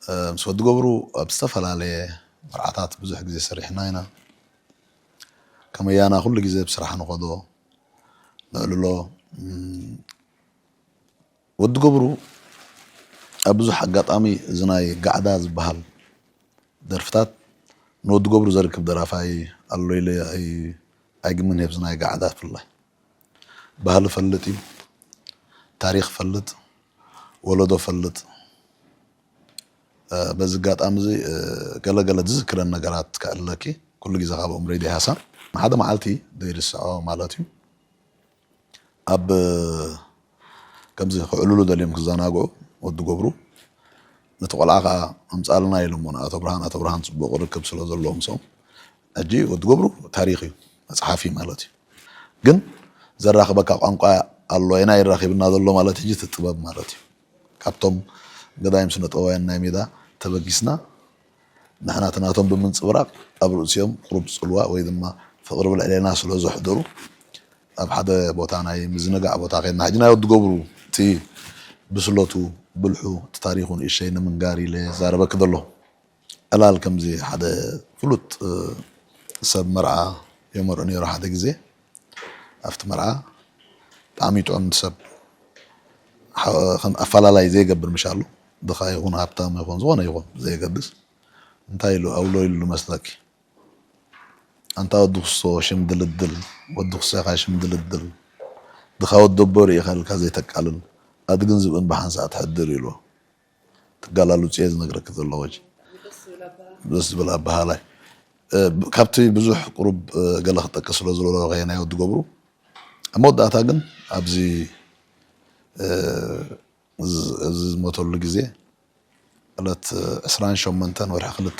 እ፣ ምስ ወዲ ገብሩ ኣብ ዝተፈላለየ መርዓታት ብዙሕ ግዜ ሰሪሕና ኢና። ከመያና ኩሉ ግዜ ብስራሕ ንኸዶ፣ ነዕልሎ። እም፣ ወዲ ገብሩ ኣብ ብዙሕ ኣጋጣሚ እዚ ናይ ጋዕዳ ዝበሃል ደርፍታት ንወዲ ገብሩ ዘርክብ ደራፋይ ኣሎ ኢለ ኣይ-፣ ኣይግምን። ኣብዚ ናይ ጋዕዳ ብፍላይ ባህሊ ፈልጥ እዩ፣ ታሪኽ ፈልጥ፣ ወለዶ ፈልጥ። እ፣ በዚ ኣጋጣሚ እዚ፣ እ፣ ገለ ገለ ዝዝክረን ነገራት ከዕልለኪ፣ ኩሉ ግዜ ካብ ኣእምሮይ ደይሃሳ። ሓደ መዓልቲ ዘይርስዖ ማለት እዩ። ኣብ፣ ከምዚ ክዕልሉ ደልዮም ክዘናግዑ ወዲ ገብሩ፣ ነቲ ቆልዓ ከኣ ኣምጻልና ኢሎሞ ንኣቶ ብርሃን። ኣቶ ብርሃን ጽቡቕ ርክብ ስለ ዘለዎም ምስኦም፣ ሕጂ ወዲ ገብሩ ታሪኽ እዩ፣ መጽሓፍ እዩ ማለት እዩ። ግን ዘራኽበካ ቋንቋ ኣሎ፣ የናይ ይራኺብና ዘሎ ማለት ሕጂ እቲ ጥበብ ማለት እዩ። ካብቶም ገዳይም ስነ ጥበባውያን ናይ ሜዳ ተበጊስና፣ ንሕና እቲ ናቶም ብምንጽብራቕ ኣብ ርእሲኦም ቁሩብ ጽልዋ ወይ ድማ ፍቕሪ ብልዕሌና ስለ ዘሕደሩ፣ ኣብ ሓደ ቦታ ናይ ምዝንጋዕ ቦታ ኸድና። ሕጂ ናይ ወዲ ገብሩ እቲ ብስለቱ፣ ብልሑ፣ እቲ ታሪኹ ንእሸይ ንምንጋር ኢለ ዛረበኪ ዘለኹ። ዕላል ከምዚ ሓደ ፍሉጥ፣ እ፣ ሰብ መርዓ የመርዑ ነይሩ ሓደ ግዜ። ኣብቲ መርዓ ብጣዕሚ ጥዑም ሰብ፣ ሓ-፣ ከም ኣፈላላይ ዘይገብር ምሻሉ፣ ድኻ ይኹን ሃብታም ይኹን ዝኾነ ይኹን ብዘየገድስ፣ እንታይ ኢሉ ኣውሎ ኢሉ መስለኪ? "ኣንታ ወዲ ኩሶ ሽም ድልድል፣ ወዲ ኩሶ ኢኻ ሽም ድልድል፣ ድኻ ወዲ ኣቦ ርኢኻ ኢልካ ዘይተቃልል፣ ኣድግን ዝብእን ብሓንሳእ ትሕድር" ኢልዎ። ትጋላሉጽ እየ ዝነግረኪ ዘለኹ ሕጂ። ደስ ዝብል ኣበሃህላ እዩ። እ፣ ብ-፣ ካብቲ ብዙሕ ቁሩብ፣ እ፣ ገለ ክጠቅስ ስለ ዝደለኹ እየ ናይ ወዲ ገብሩ። ኣብ መወዳእታ ግን ኣብዚ፣ እ፣ እዚ፣ እዚ ዝሞተሉ ግዜ ዕለት ዕስራን ሸሞንተን ወርሒ ክልተ፣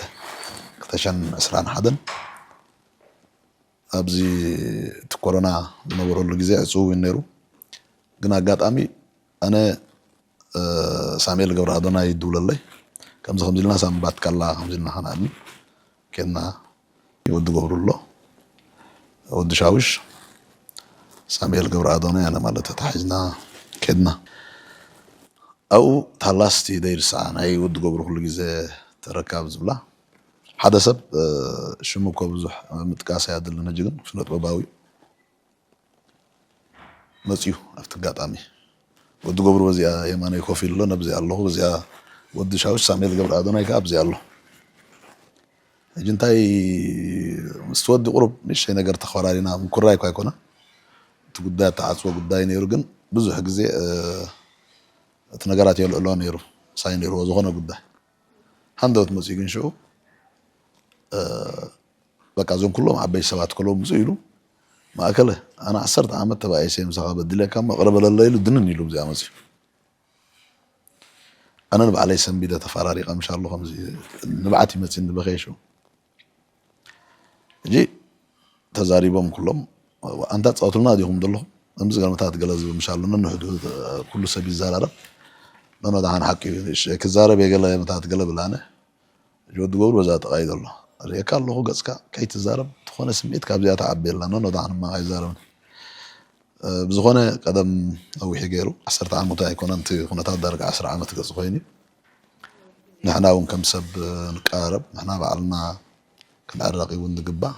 ክልተ ሽሕን ዕስራን ሓደን ኣብዚ እቲ ኮሮና ዝነበረሉ ግዜ ዕጹው እዩ ነይሩ። ግን ኣጋጣሚ ኣነ፣ እ፣ ሳሙኤል ገብረ ኣዶናይ ይድውለለይ። ከምዚ ከምዚ ኢልና ሳምባት ካላ ከምዚ ኢልና ከነዕልል ኬድና። ወዲ ገብሩ ኣሎ፣ ወዲ ሻውሽ፣ ሳሙኤል ገብረ ኣዶናይ፣ ኣነ ማለት ተታሒዝና ኬድና። ኣብኡ ታላስቲ ዘይርስዓ ናይ ወዲ ገብሩ ኩሉ ግዜ ተረካብ ዝብላ። ሓደ ሰብ፣ እ፣ ሽሙ እኮ ብዙሕ ምጥቃስ ኣየድልን፣ ሕጂ ግን ስነ ጥበባዊ መጽዩ ኣብቲ ኣጋጣሚ። ወዲ ገብሩ በዚኣ የማነይ ኮፍ ኢሉ ኣሎ፣ ነብዚኣ ኣለኹ፣ በዚኣ ወዲ ሻውሽ ሳሙኤል ገብረ ኣዶናይ ከኣ ኣብዚኣ ኣሎ። ሕጂ እንታይ፣ ምስቲ ወዲ ቁሩብ ንእሽተይ ነገር ተኸራሪና፣ ምኩራይ እኳ ኣይኮነ። እቲ ጉዳይ ኣተዓጽዎ ጉዳይ ነይሩ፣ ግን ብዙሕ ግዜ፣ እ፣ እቲ ነገራት የልዕሎ ነይሩ፣ ሳይ ነይርዎ ዝኾነ ጉዳይ። ሃንደበት መጽዩ ግን ሽዑ፣ እ፣ በቃ እዞም ኩሎም ዓበይቲ ሰባት ከለዉ ምጽኡ ኢሉ፣ "ማእከለ፣ ኣነ ዓሰርተ ዓመት ተባኢሰ ምሳኻ በዲለካ እሞ ቅረ በለለይ" ኢሉ ድንን ኢሉ ብዚኣ መጽዩ። ኣነ ንባዕለይ ሰንቢደ ተፈራሪቐ ምሻሎ ከምዚ ንብዓት ይመጽእኒ በኸየ ሽዑ። ሕጂ ተዛሪቦም ኩሎም፣ "ኣንታ ትጻወቱልና ዲኹም ዘለኹም?" ከምዚ ገለ መታት ገለ ዝብል ምሻሎ፣ ነንሕድሕዱ ኩሉ ሰብ ይዘራረብ። "ኖኖ፣ ደሓን ሓቂ እዩ፣ እሺ፣ ክዛረብ እየ ገለ መታት ገለ" ብላነ። ሕጂ ወዲ ገብሩ በዛ ጥቓ እዩ ዘሎ። እርእየካ ኣለኹ ገጽካ ከይትዛረብ፣ ዝኾነ ስምዒት ካብዚኣ ትዓቢ የላን። ኖኖ፣ ደሓን እማ ኣይዛረብን። እ፣ ብዝኾነ ቀደም ነዊሕ ገይሩ፣ ዓሰርተ ዓመት ኣይኮነን፣ እቲ ኩነታት ዳርጋ ዓስር ዓመት ገጽ ኮይኑ እዩ። ንሕና እውን ከም ሰብ ንቀራረብ፣ ንሕና ባዕልና ክንዕረቕ እውን ዝግባእ።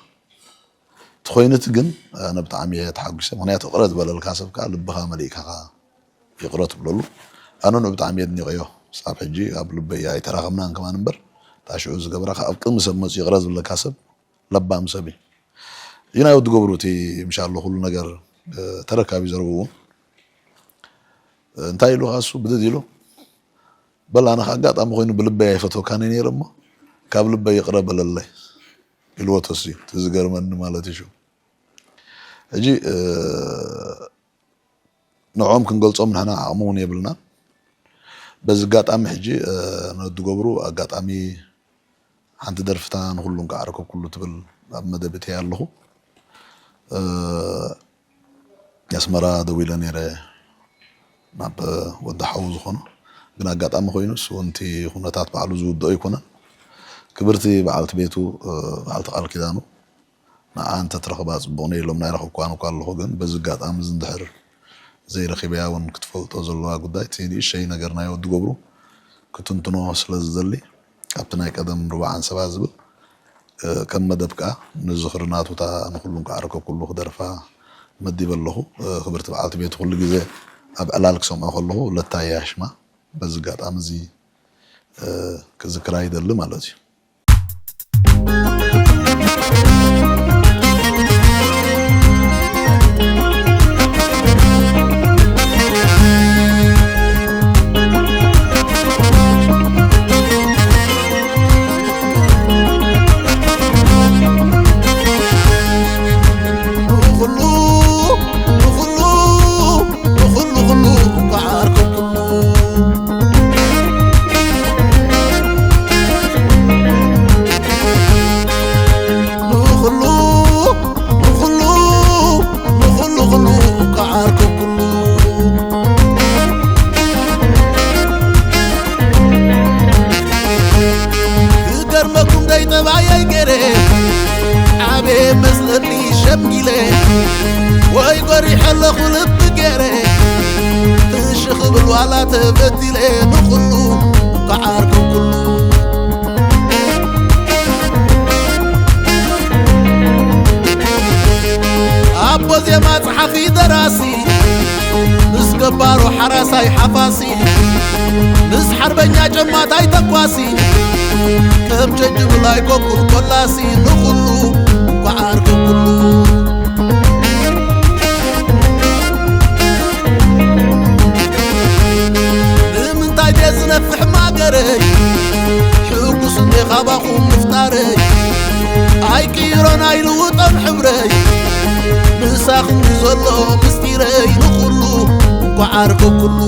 ተኾይኑት ግን ኣነ ብጣዕሚ እየ ተሓጒሰ። ምኽንያቱ ይቕረ ዝበለልካ ሰብ ከዓ ልብኻ መሊእካ ይቕረ ትብለሉ። ኣነ ንኡ ብጣዕሚ እየ ኣድኒቐዮ። ሳብ ሕጂ ኣብ ልበይ እያ፣ ኣይተራኸብናን ከማን እምበር፣ እታ ሽዑ ዝገበራ ከዓ ኣብ ቅድሚ ሰብ መፅኡ ይቕረ ዝብለካ ሰብ ለባም ሰብ እዩ። እዩ ናይ ወዲ ገብሩ እቲ ምሻሎ ኩሉ ነገር፣ እ፣ ተረካቢ ዘረብኡ። እንታይ ኢሉ ከዓ እሱ ብድድ ኢሉ፣ በል ኣነ ከዓ ኣጋጣሚ ኮይኑ ብልበይ ኣይፈትወካን እየ ነይረ እሞ ካብ ልበይ ይቕረ በለለይ ኢልዎ ተስዩ። እቲ ዝገርመኒ ማለት እዩ። ሽዑ ሕጂ፣ እ፣ ንዕኦም ክንገልጾም ንሕና ዓቕሚ እውን የብልናን። በዚ ኣጋጣሚ ሕጂ፣ እ፣ ነወዲ ገብሩ ኣጋጣሚ ሓንቲ ደርፍታ ንኹሉ እንቃዕ ኣረከብኩሉ ትብል ኣብ መደብ እትያ ኣለኹ። እ፣ ኣስመራ ደዊለ ነይረ ናብ ወዲ ሓዉ ዝኾኑ፣ ግን ኣጋጣሚ ኮይኑ እሱ እውን እቲ ኩነታት ባዕሉ ዝውድኦ ኣይኮነን። ክብርቲ በዓልቲ ቤቱ፣ እ፣ በዓልቲ ቃል ኪዳኑ ንዓ እንተትረኽባ ጽቡቕ ነይሩ ኢሎም ናይ ረኸብኳን እኳ ኣለኹ፣ ግን በዚ ኣጋጣሚ እዚ እንድሕር ዘይረኺበያ እውን ክትፈልጦ ዘለዋ ጉዳይ፣ እቲ ንእሸይ ነገር ናይ ወዲ ገብሩ ክትንትኖ ስለ ዝደሊ፣ ካብቲ ናይ ቀደም ሩባዕ ኣንሰባ ዝብል፣ እ፣ ከም መደብ ከኣ ንዝኽሪ ናቱ እታ ንኹሉ እንኳዕ ኣረከብኩሉ ክደርፋ መዲበ ኣለኹ። እ፣ ክብርቲ በዓልቲ ቤቱ ኩሉ ግዜ ኣብ ዕላል ክሰምዖ ከለኹ ለታ እያ ሽማ። በዚ ኣጋጣሚ እዚ፣ እ፣ ክዝክራ ይደሊ ማለት እዩ። ንኹሉ፣ ንኹሉ፣ ንኹሉ፣ ኩሉ እኳ ዓርከይ ኩሉ። ንኹሉ፣ ንኹሉ፣ ንኹሉ፣ ኩሉ እኳ ዓርከይ ኩሉ። ክገርመኩም ደይ ጠባየይ ገይረ ዓብየ መስለኒ ሸምጊለ ወይ ጎሪሐ ኣለኹ ልቢ ገይረ ትሽ ክብል ዋላ ተበዲለ ንኹሉ እኳ ዓርከይ ኩሉ። ኣቦ ዜማ ጸሓፊ ደራሲ ምስ ገባሮ ሓራሳይ ሓፋሲ ምስ ሓርበኛ ጨማታይ ተኳሲ ከም ጀጅብላይ ኮኩል ኮላሲ ንኹሉ እኳ ዓርከይ ኩሉ። ንምንታይ ድየ ዝነፍሕ ማገረይ ሕጉስ እንደ ካባኹም ምፍጣረይ ኣይቅይሮን ኣይልውጦን ሕብረይ ምሳኹም እዩ ዘሎ ምስጢረይ ንኹሉ እኳ ዓርከይ ኩሉ።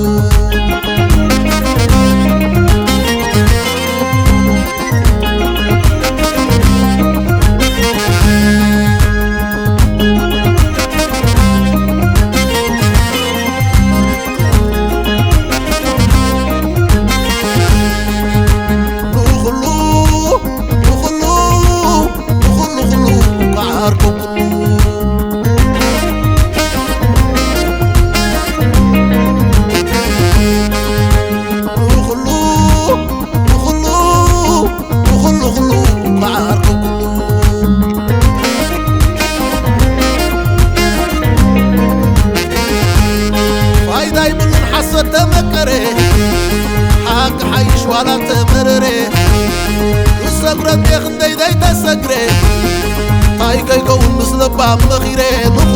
ንኹሉ፣ ንኹሉ፣ ንኹሉ፣ ኩሉ ዓርከይ ኩሉ። ንኹሉ፣ ንኹሉ፣ ንኹሉ፣ ኩሉ፣ ኩሉ ዓርከይ ኩሉ። ፋይዳ ይብሉን ሓሶት ተመቀረ፣ ሓቂ ሓይሽ ዋላ ተመረረ። ክሰግሮ እንዴ ክንደይ ደይ ተሰግረ፣ ታይ ከይከውን ምስ ለባም መኺረ፣ ንኹሉ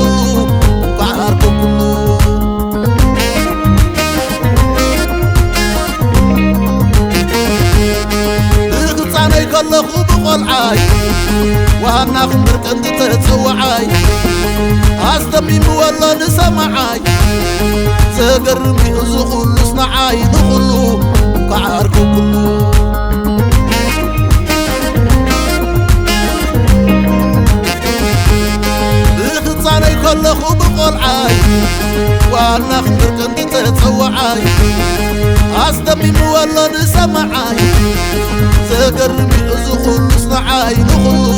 እኳ ዓርከይ ኩሉ። ብህጻነይ ከለኹ ብቖልዓይ ዋና ክምር ቀንዲ ተጸዋዓይ ኣስደሚምዎ ኣሎ ንሰማዓይ ዘገርም እዩ እዚ ኩሉስ ንዓይ ንኹሉ እኳ ዓርከይ ኩሉ። ብህጻነይ ከለኹ ብቖልዓይ ዋና ክምር ቀንዲ ተጸዋዓይ ኣስደሚምዎ ኣሎ ንሰማዓይ ዘገርም እዩ እዚ ኩሉስ ንዓይ ንኹሉ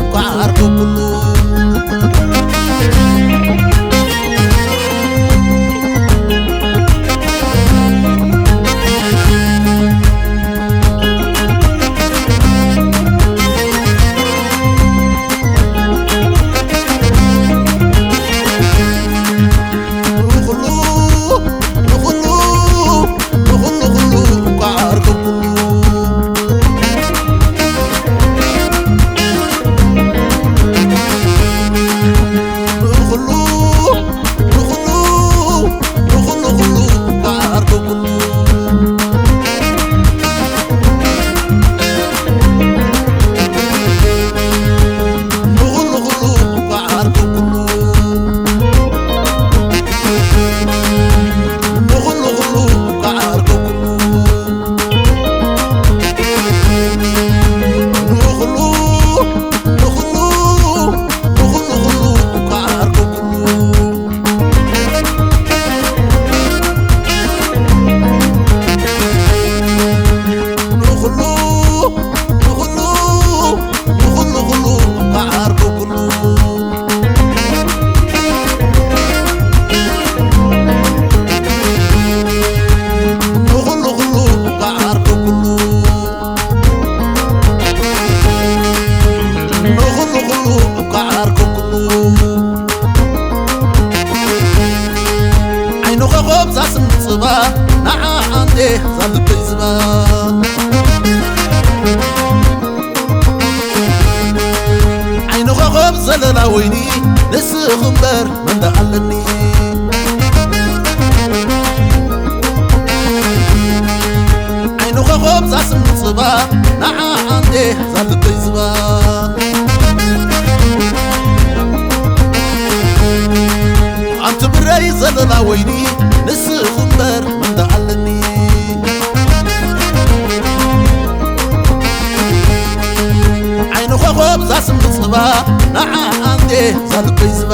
እኳ ዓርከይ ኩሉ። ዛልበይ ዝባ ዓይኒ ኮኾብ ዘለላ ወይኒ ንስኺ እምበር መን ደኣ ኣለኒ። ዓይኒ ኮኾብ ዛስም ጽባ ንዓ ኣንዴ ዛልበይ ዝባ ኣንቲ ብረይ ዘለላ ወይኒ ንስኺ እምበር መን ደኣ ኣለኒ። ዓይኒ ኮኾብ ዛስም ጽባ ንዓ ኣንዴ ዛልበይ ዝባ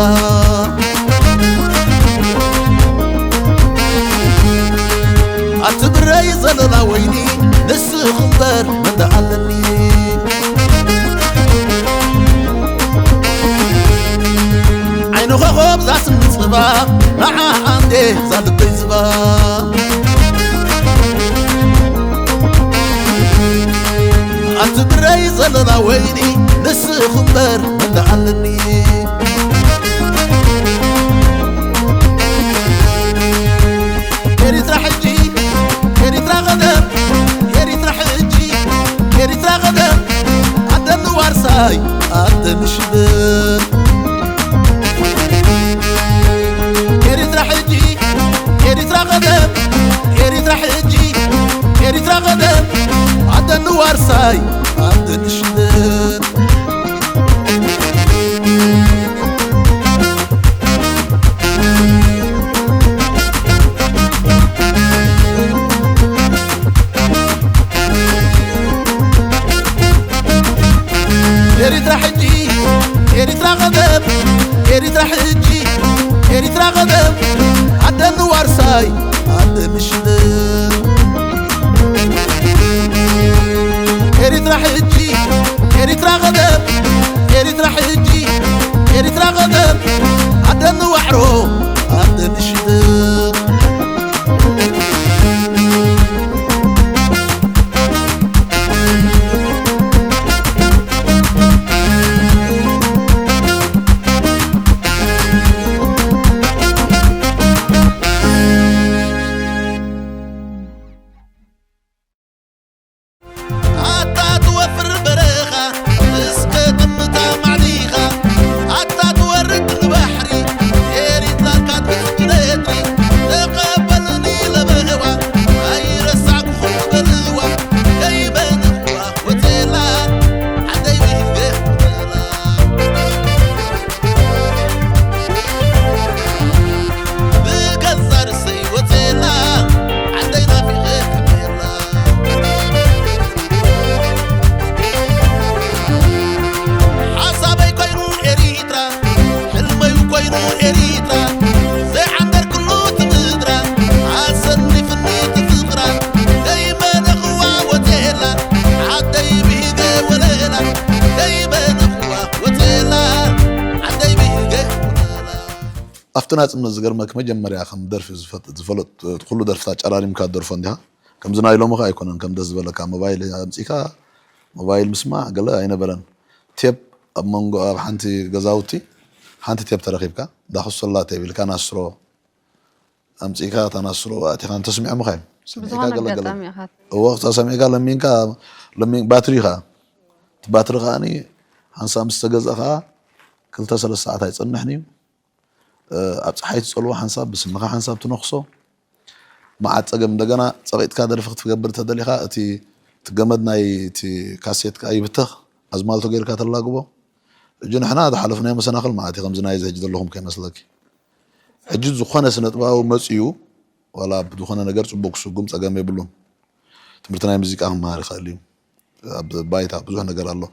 ኣንቲ ብረይ ዘለላ ወይኒ ንስኺ እምበር መን ደኣ ኣለኒ። ዓይኒ ኮኾብ ዛስም ጽባ ንዓ ኣንዴ ዛልበይ ዝባ ኣንቲ ብረይ ዘለላ ወይኒ ንስኺ እምበር መን ደኣ ኣለኒ። ኤሪትራ ሕጂ ኤሪትራ ቀደም ኤሪትራ ሕጂ ኤሪትራ ቀደም ኣደኒ ዋርሳይ ኣደኒ ሽበል ኤሪትራ ሕጂ ኤሪትራ ቀደም ኤሪትራ ሕጂ ኤሪትራ ቀደም ኣደኒ ዋርሳይ ኣደኒ ሽበል ኤሪትራ ሕጂ ኤሪትራ ቀደም ኤሪትራ ሕጂ ኤሪትራ ቀደም ኣደኒ ዋርሳይ ኣደኒ ሽበል ኤሪትራ ሕጂ ኤሪትራ ቀደም ኤሪትራ ሕጂ ኤሪትራ ቀደም ኣደኒ ዋዕሮ ኣደኒ ሽበል ኣታ ትወፍር በረኻ እስከ ጥምታ ማዕዲኻ ኣታ ትወርድ ንባሕሪ ኤሪትራካ ትብለትሪ ተቐበልኒ ለበህዋ ኣይረሳዕኩኹም በልዋ ከይበንዋ ሆቴላ ዓደይ ብህገ ሆቴላ ብገዛ ርእሰይ ወቴላ ዓደይ ናፊቐ ከመላ ሓሳበይ ኮይኑ ኤሪትራ ሕልመይ ኮይኑ ኤሪትራ ዘይዓንደርክሉ ትምድራ ኣሰኒፍኒ ትፍቕራ ዘይመነኽዋ ወቴላ ዓደይ ብሂገ ወለላ ዘይመነኽዋ ወቴላ ዓደይ ብሂገ ወለላ ኣብቲ ናጽነት ዝገርመክ መጀመርያ ከም ደርፊ ዝፈጥ- ዝፈለጥ ኩሉ ደርፍታት ጨራሪምካ ደርፎ እንዲኻ ከምዚ ናይ ሎምኻ ኣይኮነን ከም ደስ ዝበለካ ሞባይል ኣምጺካ ሞባይል ምስማዕ ገለ ኣይነበረን ቴፕ ኣብ መንጎ ኣብ ሓንቲ ገዛውቲ ሓንቲ ቴፕ ተረኺብካ ዳኹሰላ ቴፕ ኢልካ ናስሮ ኣምጺካ እታ ናስሮ ኣቲኻ እንተስሚዖምኻ እዮም ሰሚዕካ ብዝኾነ ገለ ገለ ኣጋጣሚ ኢኻ እዎ ክሳብ ሰሚዕካ ለሚንካ ለሚን ባትሪ ኸዓ እቲ ባትሪ ኸዓ ሓንሳብ ምስ ተገዝአ ኸዓ ክልተ ሰለስተ ሰዓት ኣይጸንሕን እዩ ኣብ ፀሓይ ትፀልዎ ሓንሳብ ብስንኻ ሓንሳብ ትነኽሶ መዓት ፀገም እንደገና ፀቒጥካ ደርፊ ክትገብር ተደሊኻ እቲ እቲ ገመድ ናይ እቲ ካሴት ከዓ ይብተኽ ኣዝማልቶ ገይርካ ተላግቦ እጂ ንሕና ዝሓለፍናዮ መሰናኽል መዓት እዩ ከምዚ ናይ እዚ ሕጂ ዘለኹም ከይመስለኪ ሕጂ ዝኾነ ስነጥባዊ መፅዩ ዋላ ዝኾነ ነገር ፅቡቅ ክስጉም ፀገም የብሉን ትምህርቲ ናይ ሙዚቃ ክመሃር ይኽእል እዩ ኣብ ባይታ ብዙሕ ነገር ኣሎ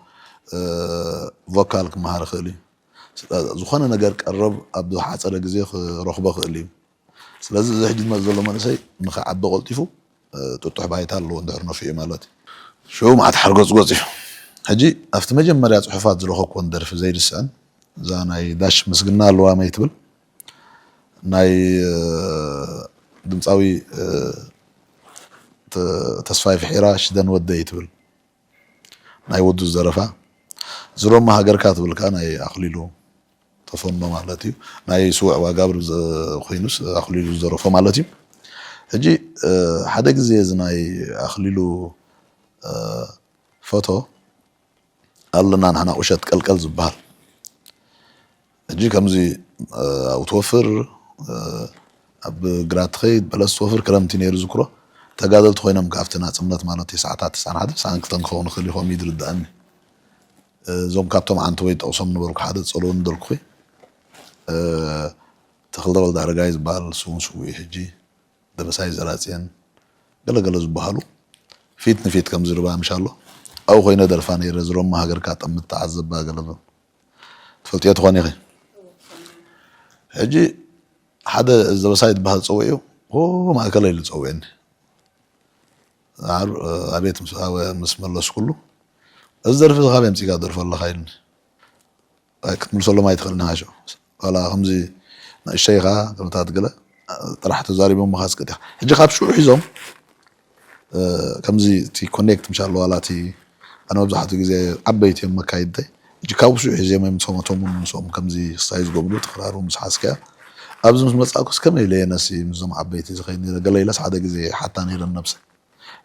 ቮካል ክመሃር ይኽእል እዩ ዝኾነ ነገር ቀረብ ኣብ ዝሓፀረ ግዜ ክረኽቦ ይኽእል እዩ ስለዚ እዚ ሕጂ ዝመፅ ዘሎ መንእሰይ ንኽዓቢ ቀልጢፉ ጥጡሕ ባይታ ኣለዎ እንድሕር ነፊኡ ማለት እዩ ሽዑ መዓት ሓርጎፅጎፅ እዩ ሕጂ ኣብቲ መጀመርያ ፅሑፋት ዝረኸብኩወን ደርፊ ዘይርስዐን እዛ ናይ ዳሽ ምስግና ኣለዋ መይ ትብል ናይ ድምፃዊ ተስፋይ ፍሒራ ሽደን ወደይ ትብል ናይ ወዱ ዝደረፋ ዝሮማ ሃገርካ ትብል ከዓ ናይ ኣኽሊሉ ተፈኖ ማለት እዩ ናይ ስውዕ ዋጋብር ኮይኑስ ኣኽሊሉ ዝደረፎ ማለት እዩ ሕጂ ሓደ ግዜ እዚ ናይ ኣኽሊሉ ፎቶ ኣለና ንሕና ቁሸት ቀልቀል ዝበሃል። ሕጂ ከምዚ ኣብኡ ትወፍር፣ ኣብ ግራት ትኸይድ፣ በለስ ትወፍር፣ ክረምቲ ነይሩ ዝክሮ። ተጋደልቲ ኮይኖም ካብቲ ናጽነት ማለት እዩ ሰዓታት ተስዓን ሓደን ተስዓን ክልተን ክኸውን ይኽእል እዩ፣ ከምኡ እዩ ዝርድኣኒ። እዞም ካብቶም ዓንተወይ ጠቕሶም ነበርኩ፣ ሓደ ጸልዎ ንደልኩ። ተኽለ ወልደ ኣረጋይ ዝበሃል ስውን ስውእ እዩ ሕጂ፣ ደበሳይ ዘራጽየን ገለ ገለ ዝበሃሉ ፊት ንፊት ከም ዝርባ ምሽ ኣሎ። ኣብኡ ኮይነ ደርፋ ነይረ፣ ዝሮማ ሃገርካ ጠምት ተዓዘባ ገለ በል። ትፈልጥዮ ትኾን ኢኺ። ሕጂ ሓደ ደበሳይ ዝበሃል ጸውዕዮ፣ ኦ ማእከለ ኢሉ ጸውዕኒ። ዓር-፣ ኣቤት ምስ፣ ኣወ-፣ ምስ መለስኩሉ፣ "እዚ ደርፊ እዚ ካበይ ኣምጺእካ ደርፎ ኣለኻ?" ኢሉኒ። ኣይ፣ ክትምልሰሎም ኣይትኽእልን ኢኻ። ዋላ ከምዚ ንእሽተይ ኢኻ፣ ከምታት ገለ ጥራሕ ተዛሪቦም ምኻስ ቅጥ ኢኻ። ሕጂ ካብ ሽዑ ሒዞም፣ እ፣ ከምዚ እቲ ኮኔክት ምሽ ኣሎ፣ ዋላ እቲ ኣነ መብዛሕትኡ ግዜ ዓበይቲ እዮም መካይድተይ። ሕጂ ካብ ሽዑ ሒዞም እዮም፣ ንሶም፣ እቶም እውን ንሶም ከምዚ ክሳይ ዝገብሩ ተኸራሩ ምስ ሓዝካዮ። ኣብዚ ምስ መጻእኩስ ከመይ ኢለ እየ ነሲ ምስዞም ዓበይቲ ዝኸይድ ነይረ? ገለ ኢለስ ሓደ ግዜ ሓታ ነይረን ነብሰይ።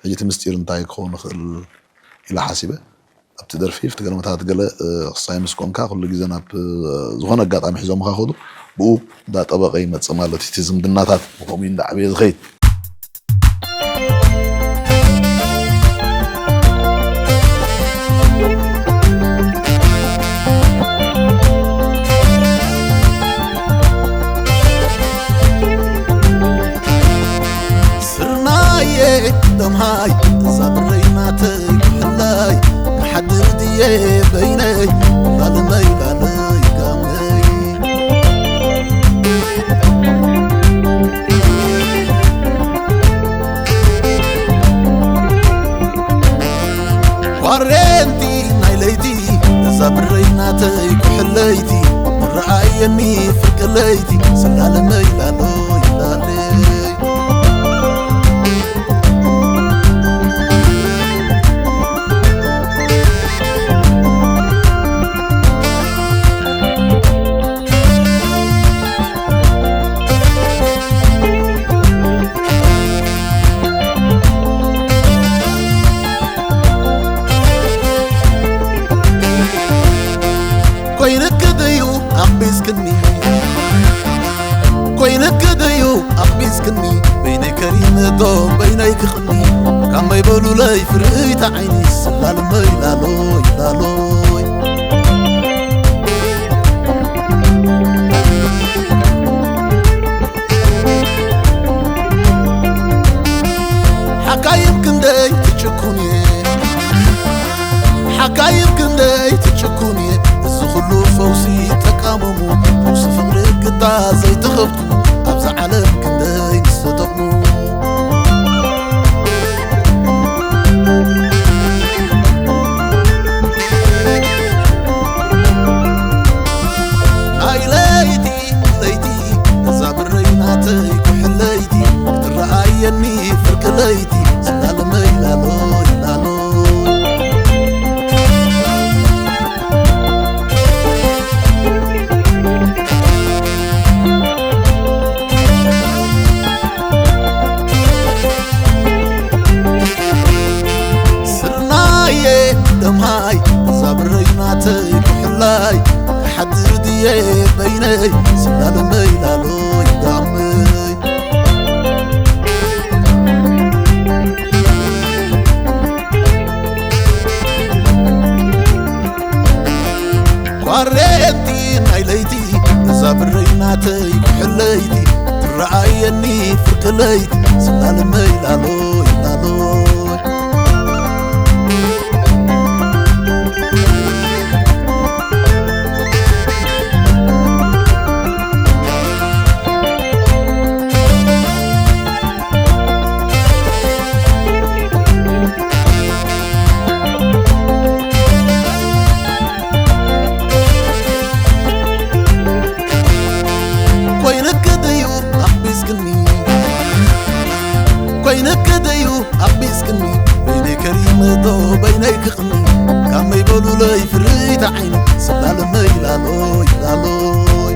ሕጂ እቲ ምስጢር እንታይ ክኸውን ይኽእል ኢለ ሓሲበ። ኣብቲ ደርፊ፣ ኣብቲ ገለመታት ገለ፣ እ፣ ክሳይ ምስ ኮንካ፣ ኩሉ ግዜ ናብ፣ እ፣ ዝኾነ ኣጋጣሚ ሒዞምኻ ከዱ፣ ብኡ እንዳጠበቐ ይመጽእ ማለት እዩ። እቲ ዝምድናታት ብኸምኡ እዩ እንዳዓበየ ዝኸይድ። ስርናየ ደምሃይ፣ እዛ ብረይ ናተይ ክሕለይ፣ ክሓድር ድየ በይነይ፣ ላለመይ ላለይ ጋመይ። ኳሬንቲ ናይ ለይቲ፣ እዛ ብረይ ናተይ ኩሕለይቲ፣ ትረኣየኒ ፍርቂ ለይቲ፣ ስላለመይ ላሎይ ላለይ። ኮይንኪ ድዩ ኣቕቢዝክኒ? ኮይንኪ ድዩ ኣቕቢዝክኒ? በይነይ ከሪመ ዶ በይነይ ክቕኒ? ካብ ማይ በሉለይ ፍርኢታ ዓይኒ፣ ስላልመይ ላሎይ ላሎይ። ሓካይም ክንደይ ትጭኩን እየ፣ ሓካይም ክንደይ ትጭኩን እየ። እዚ ኩሉ ፈውሲ ተቃመሙ፣ ፈውሲ ፍቕሪ ግዳ ዘይተኸብኩ፣ ኣብዛ ዓለም ክንደይ ምስ ተጠቕሙ። ናይ ለይቲ ለይቲ፣ እዛ ብረይ ናተይ ኩሕለይቲ፣ ክትረኣየኒ ፍርቂ ለይቲ፣ ስላልመይ ላሎይ ላሎይ። ስርናየ ደምሃይ፣ እዛ ብረይ ናተይ ኩሕላይ፣ ክሓድር ድየ በይነይ፣ ስላልመይ ላሎይ ጋመይ። ኳሬንቲ ናይ ለይቲ፣ እዛ ብረይ ናተይ ኩሕለይቲ፣ ትረኣየኒ ፍርቂ ለይቲ፣ ስላልመይ ላሎይ ላሎይ። ኮይንኪ ድዩ ኣቕቢዝክኒ? ኮይንኪ ድዩ ኣቕቢዝክኒ? በይነይ ከሪመ ዶ በይነይ ክቕኒ? ካብ መይ በሉለይ ፍርይቲ ዓይኒ፣ ስላልመይ ላሎይ ላሎይ።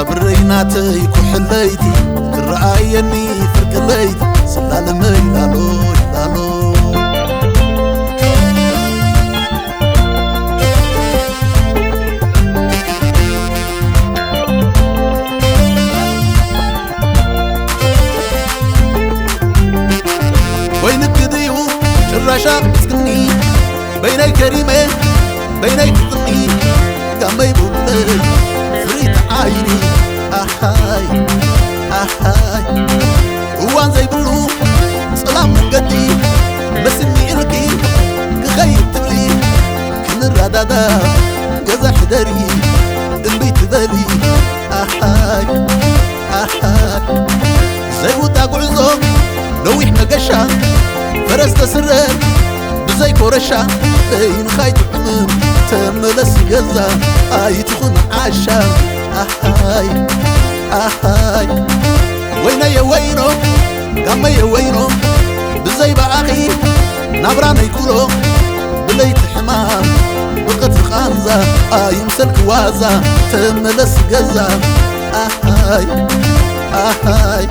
ብረይ ናተይ ኩሕለይቲ ትረኣየኒ ፍርቂ ለይቲ ስላለመይ ላሎ ላሎ። ወይንኪ ድዩ ጭራሽ ኣቕስክኒ? በይነይ ከሪመ በይነይ ክጥኒ ጋመይ ቡለይ ፍሪት ዓይኒ ኣሃይ ኣሃይ። እዋን ዘይብሉ ጸላም መንገዲ መስኒ ኢልኪ ክኸይድ ትብሊ ክንረዳዳ ገዛ ሕደሪ እምቢ ትበሊ ኣሃይ ኣሃይ። ዘይውዳ ጉዕዞ ነዊሕ መገሻ ፈረስ ተስረር ብዘይ ኮረሻ በይንኻ ኣይትዕምም ተመለስ ገዛ ኣይትኹን ዓሻ ኣሃይ ኣሃይ። ወይነየ ወይኖ ጋመየ ወይኖ ብዘይ በኣኺ ናብራ ነይኩሎ ብለይቲ ሕማም ብቐትሪ ቓንዛ ኣይምሰልኪ ዋዛ ተመለስ ገዛ ኣሃይ ኣሃይ።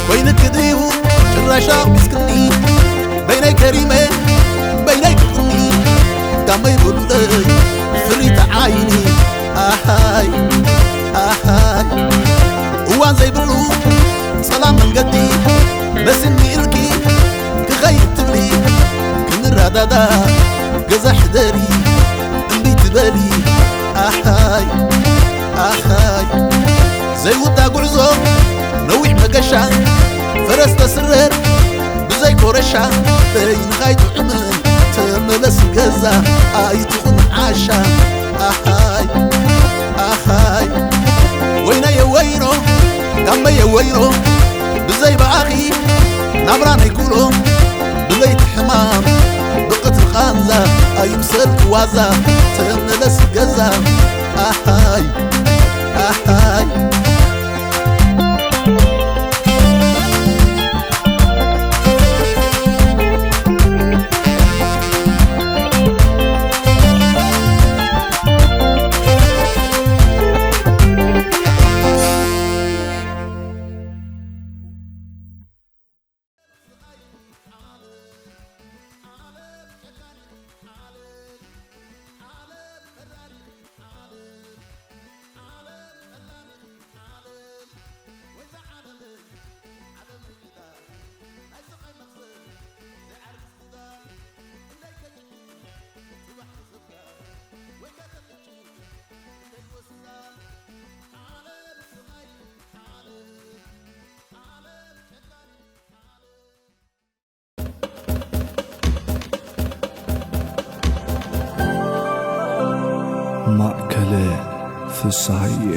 ኮይንኪ ድዩ ጭራሽ ኣቕቢስክኒ በይነይ ከሪመ በይነይ ክቕኒ ጋመይ በሉለይ ፍሪት ዓይኒ ኣሃይ ኣሃይ። እዋን ዘይብሉ ጸላም መንገዲ መስኒ ኢልኪ ክኸይድ ትብሊ ክንረዳዳ ገዛ ሕደሪ እምቢ ትበሊ ኣሃይ ኣሃይ። ዘይውዳ ጉዕዞ ነዊሕ መገሻ ፈረስ ተስረር ብዘይ ኮረሻ በይንኻ ኣይትዕምም ተመለስ ገዛ ኣይትኹን ዓሻ ኣሃይ ኣሃይ። ወይነየ ወይኖ ጋመየ ወይኖ ብዘይ በኣኺ ናብራ ነይኩሎ ብለይቲ ሕማም ብቐትሪ ቓንዛ ኣይምሰልኪ ዋዛ ተመለስ ገዛ ኣሃይ ኣሃይ። ማእከለ ፍስሃየ።